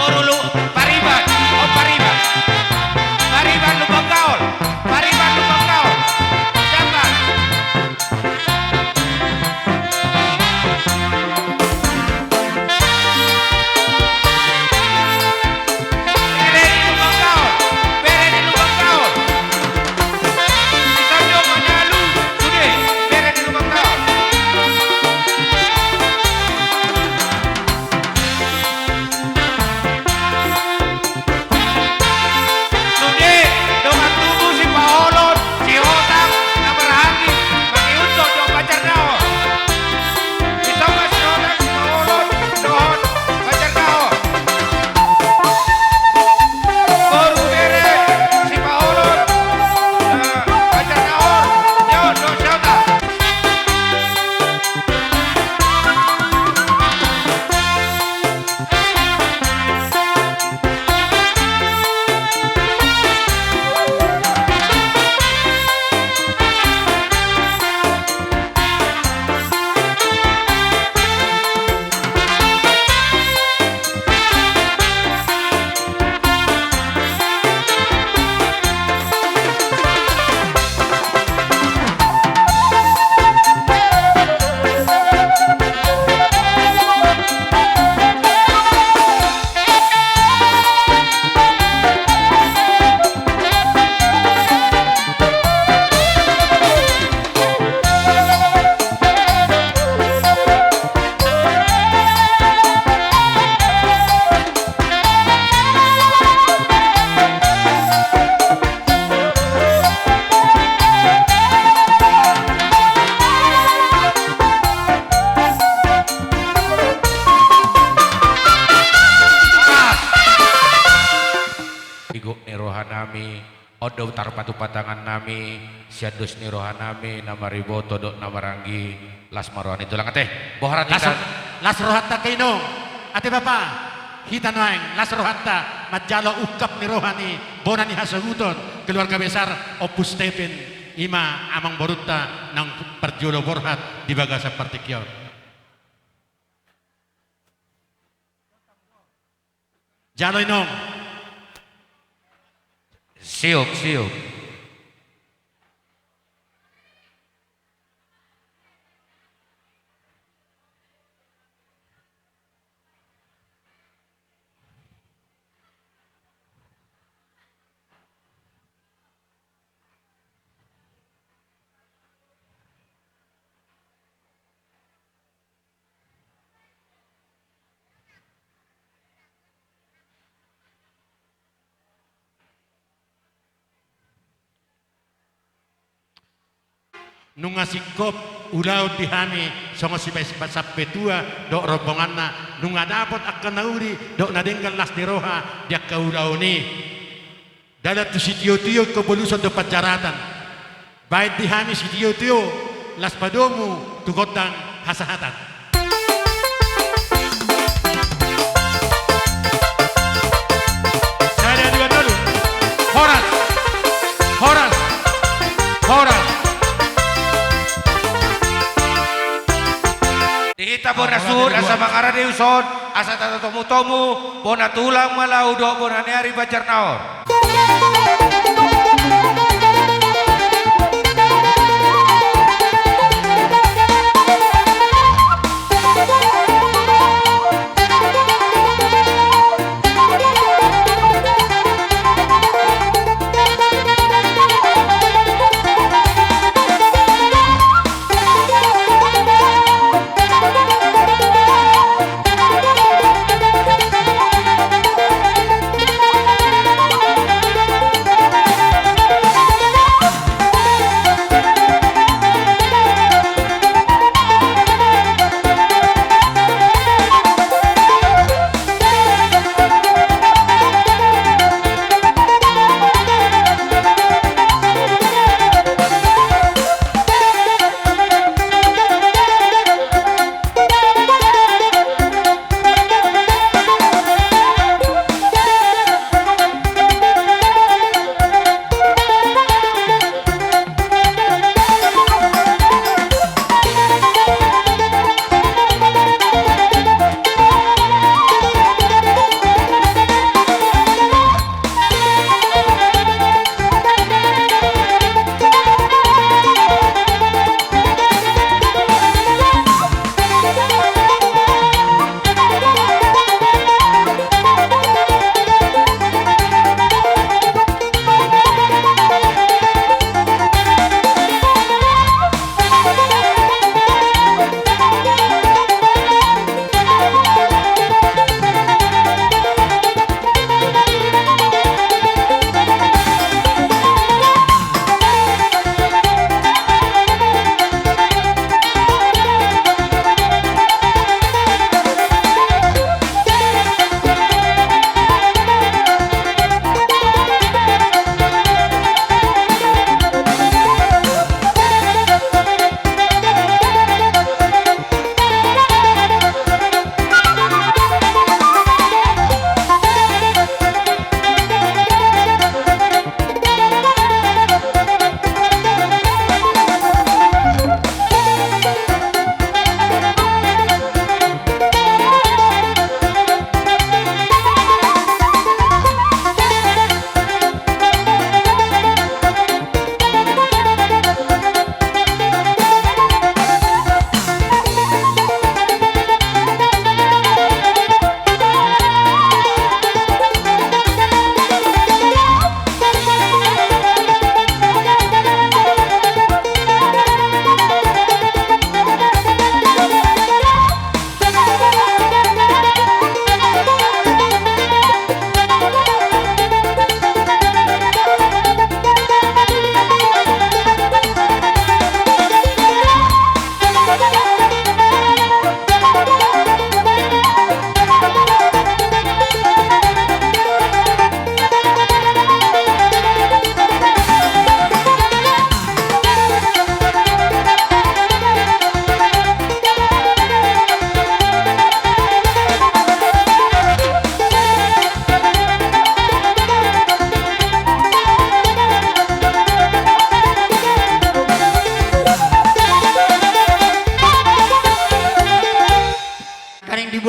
Boru Lu-, pariban, o pariban. Pariban Lumban Gaol, pariban Lumban Gaol. Jambar. Bere ni Lumban Gaol, bere ni Lumban Gaol. Disanjung manyalu, sude, bere ni Lumban Gaol. Sude, dongan tubu Sipaholon, Sihotang, na marhahaanggi, mangihuthon dohot pacarna on. Disomba Sihotang, Sipaholon, dohot pacarna on. Boru bere Sipaholon, eh, pacarna on, Sihotang. Igok ni roha nami, on do tarpatupa tangan nami, sian dos ni roha nami, na mariboto dohot na maranggi, las ma roha ni tulang ate. Boha ra las, las rohanta angka inong, ate bapa, hita nuaeng, las rohanta, manjalo ungkap ni roha ni, bona ni hasuhuton, keluarga besar, Ompu Stepin, Ima amangborunta naung parjolo borhat di bagasan partingkian on. Jalo inong. Siup, siup. Nunga singkop ulaon di hami songon sipasahat ni satua dohot rombonganna, nunga dapot angka na uli dohot na denggan las ni roha di angka ulaon i. Dalan tu sitiotio ingkon bolusan dohot panjaratan. Baen di hami sitiotio las padomu tu gondang hasahatan. Sada, dua, tolu. Horas. Horas. Horas. Di hita bona suhut asa mangarade uson, asa tatomutomu bona tulang ma laho dohot bona ni ari banjar na on.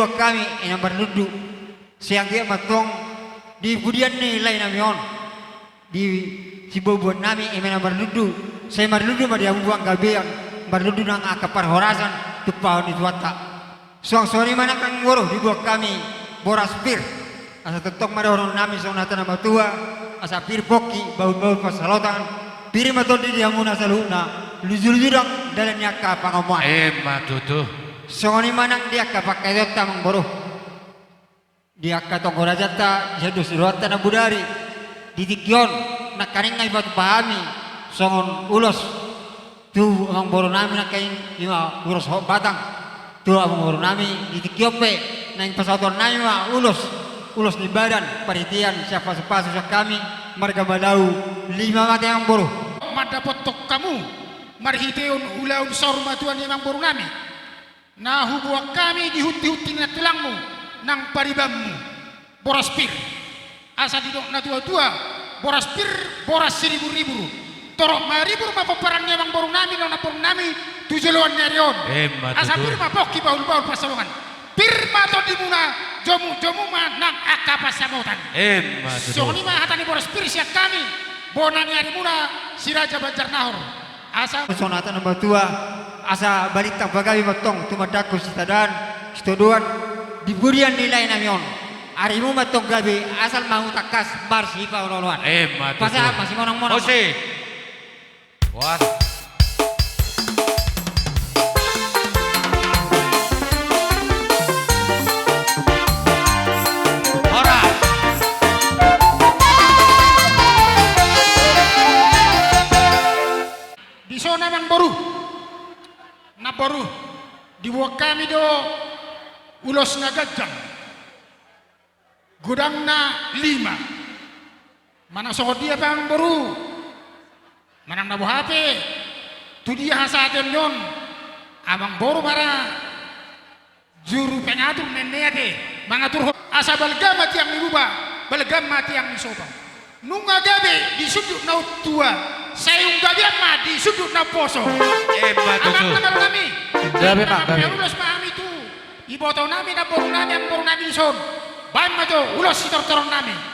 Hami, i ma na marlundu. Sai anggiat ma antong di pudian ni lae nami on, di sibuanbuan nami, i ma na marlundu. Sai marlundu ma di hamu panggabean, marlundu nang angka parhorasan tumpahon ni Tuhanta. Suang songon i ma nang, amang boru, dibuat hami boras pir. Asa tongtong ma dohonon nami songon hata na matua, asa pir pongki, bahulbahul pansamotan, pir ma tondi di hamuna saluhutna, lujuluju nang dalan ni angka pangomoan. Emma tutu. Songon i ma nang di angka pangkataionta, amang boru. Di angka tonggo rajanta, di sian dos ni rohanta na bodari, di tingki on, nangkaning nga dipatupa hami songon ulos tu amang boru nami, nangkaning i ma ulos hot batang tu amang boru nami. Di tingki on pe naeng pasahaton nami ma ulos, ulos ni badan, parhitean sian pasupasu sian hami marga Malau lima mate, amang boru. Mandapothon hamu marhiteon ulaon saur matua ni amang boru nami, na hubuat hami di hunti-hunti ni tulangmu nang paribanmu, boras pir. Asa didok natuatua, boras pir, boras siriburribur. Torop maribur ma pomparan ni amang boru nami dohot namboru nami tu joloan ni ari on. Emma tutu. Asa pir ma pongki, bahulbahul pansamotan, pir ma tondimuna, jomujomuna nang angka pansamotan. Emma tutu. Songon i ma hata ni boras pir sian hami, bona ni arimuna Si Raja Banjarnahor. Asa songon hata ni natuatua, asa balintang pagabe ma antong tumandangkon sitadaan, sitodoan, di pudian ni lae nami on. Arimu ma antong gabe, asal ma hamu tangkas marsipaolooloan. Emma tutu. Pasahat ma simonangmonang. Ose. Wah. Horas. Dison, amang boru, namboru, dibuat hami do ulos na ganjang, godangna lima. Manang songon dia pe, amang boru, manang na boha pe, tu dia hasahaton ni on, amang boru ma ra juru pengatur, ninna i ate, mangaturhon. Asa balga ma tiang ni buba, balga ma tiang ni soba. Nunga gabe di sundut na umtua, sai umgabean ma di sundut na umposo. Emma tutu. Amang namboru nami, gabe ma, gabe. Ulos ma hami tu iboto nami, namboru nami, amang boru nami dison. Baen ma jo ulos sitortoron nami.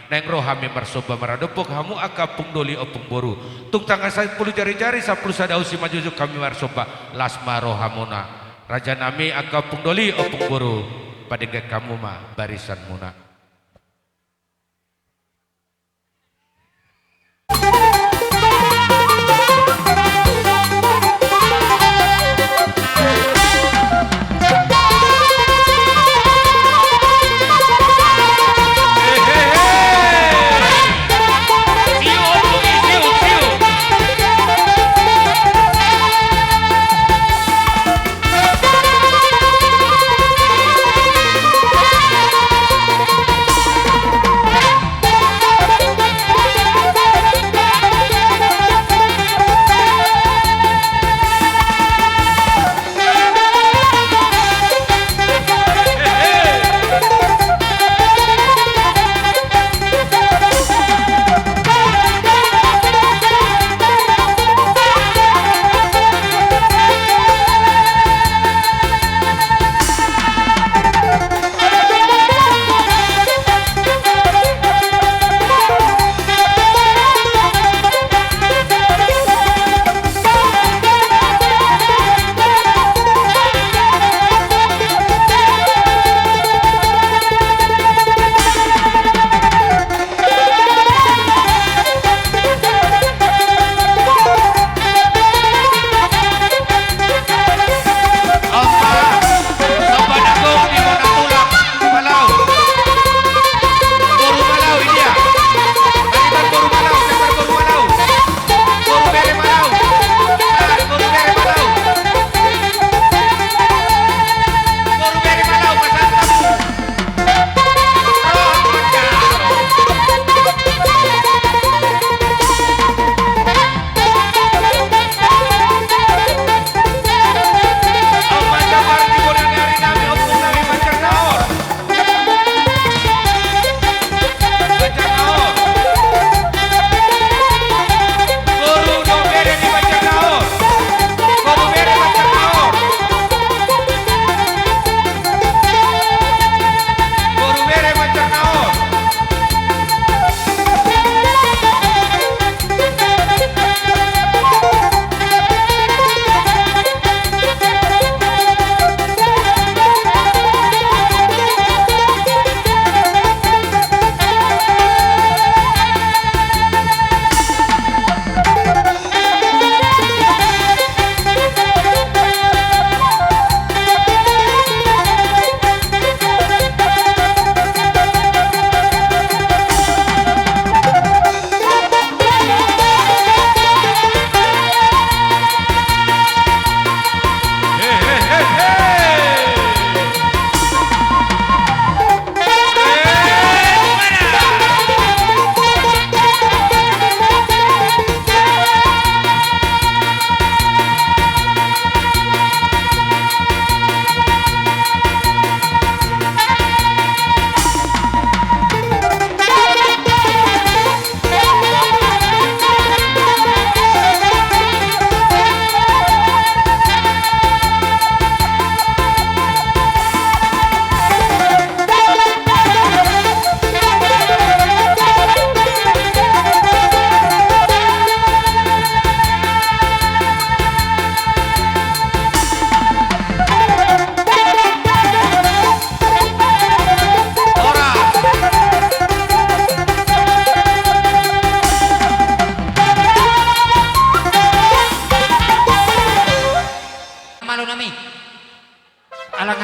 Naeng ro hami marsomba maradophon hamu angka ompung doli, ompung boru. Tung tanggal sampulu jarijari, sampulu sada usi manjujung hami marsomba, las ma rohamuna. Raja nami, angka ompung doli, ompung boru, padenggan hamu ma barisanmuna.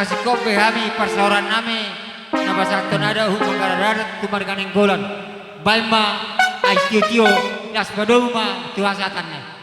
Singkop be hami parsaoran nami na pasahathon adat tu Manggarai Adat tu marga Nainggolan. Baen ma aek tio-tio, las padomu ma tu hasahatan nami.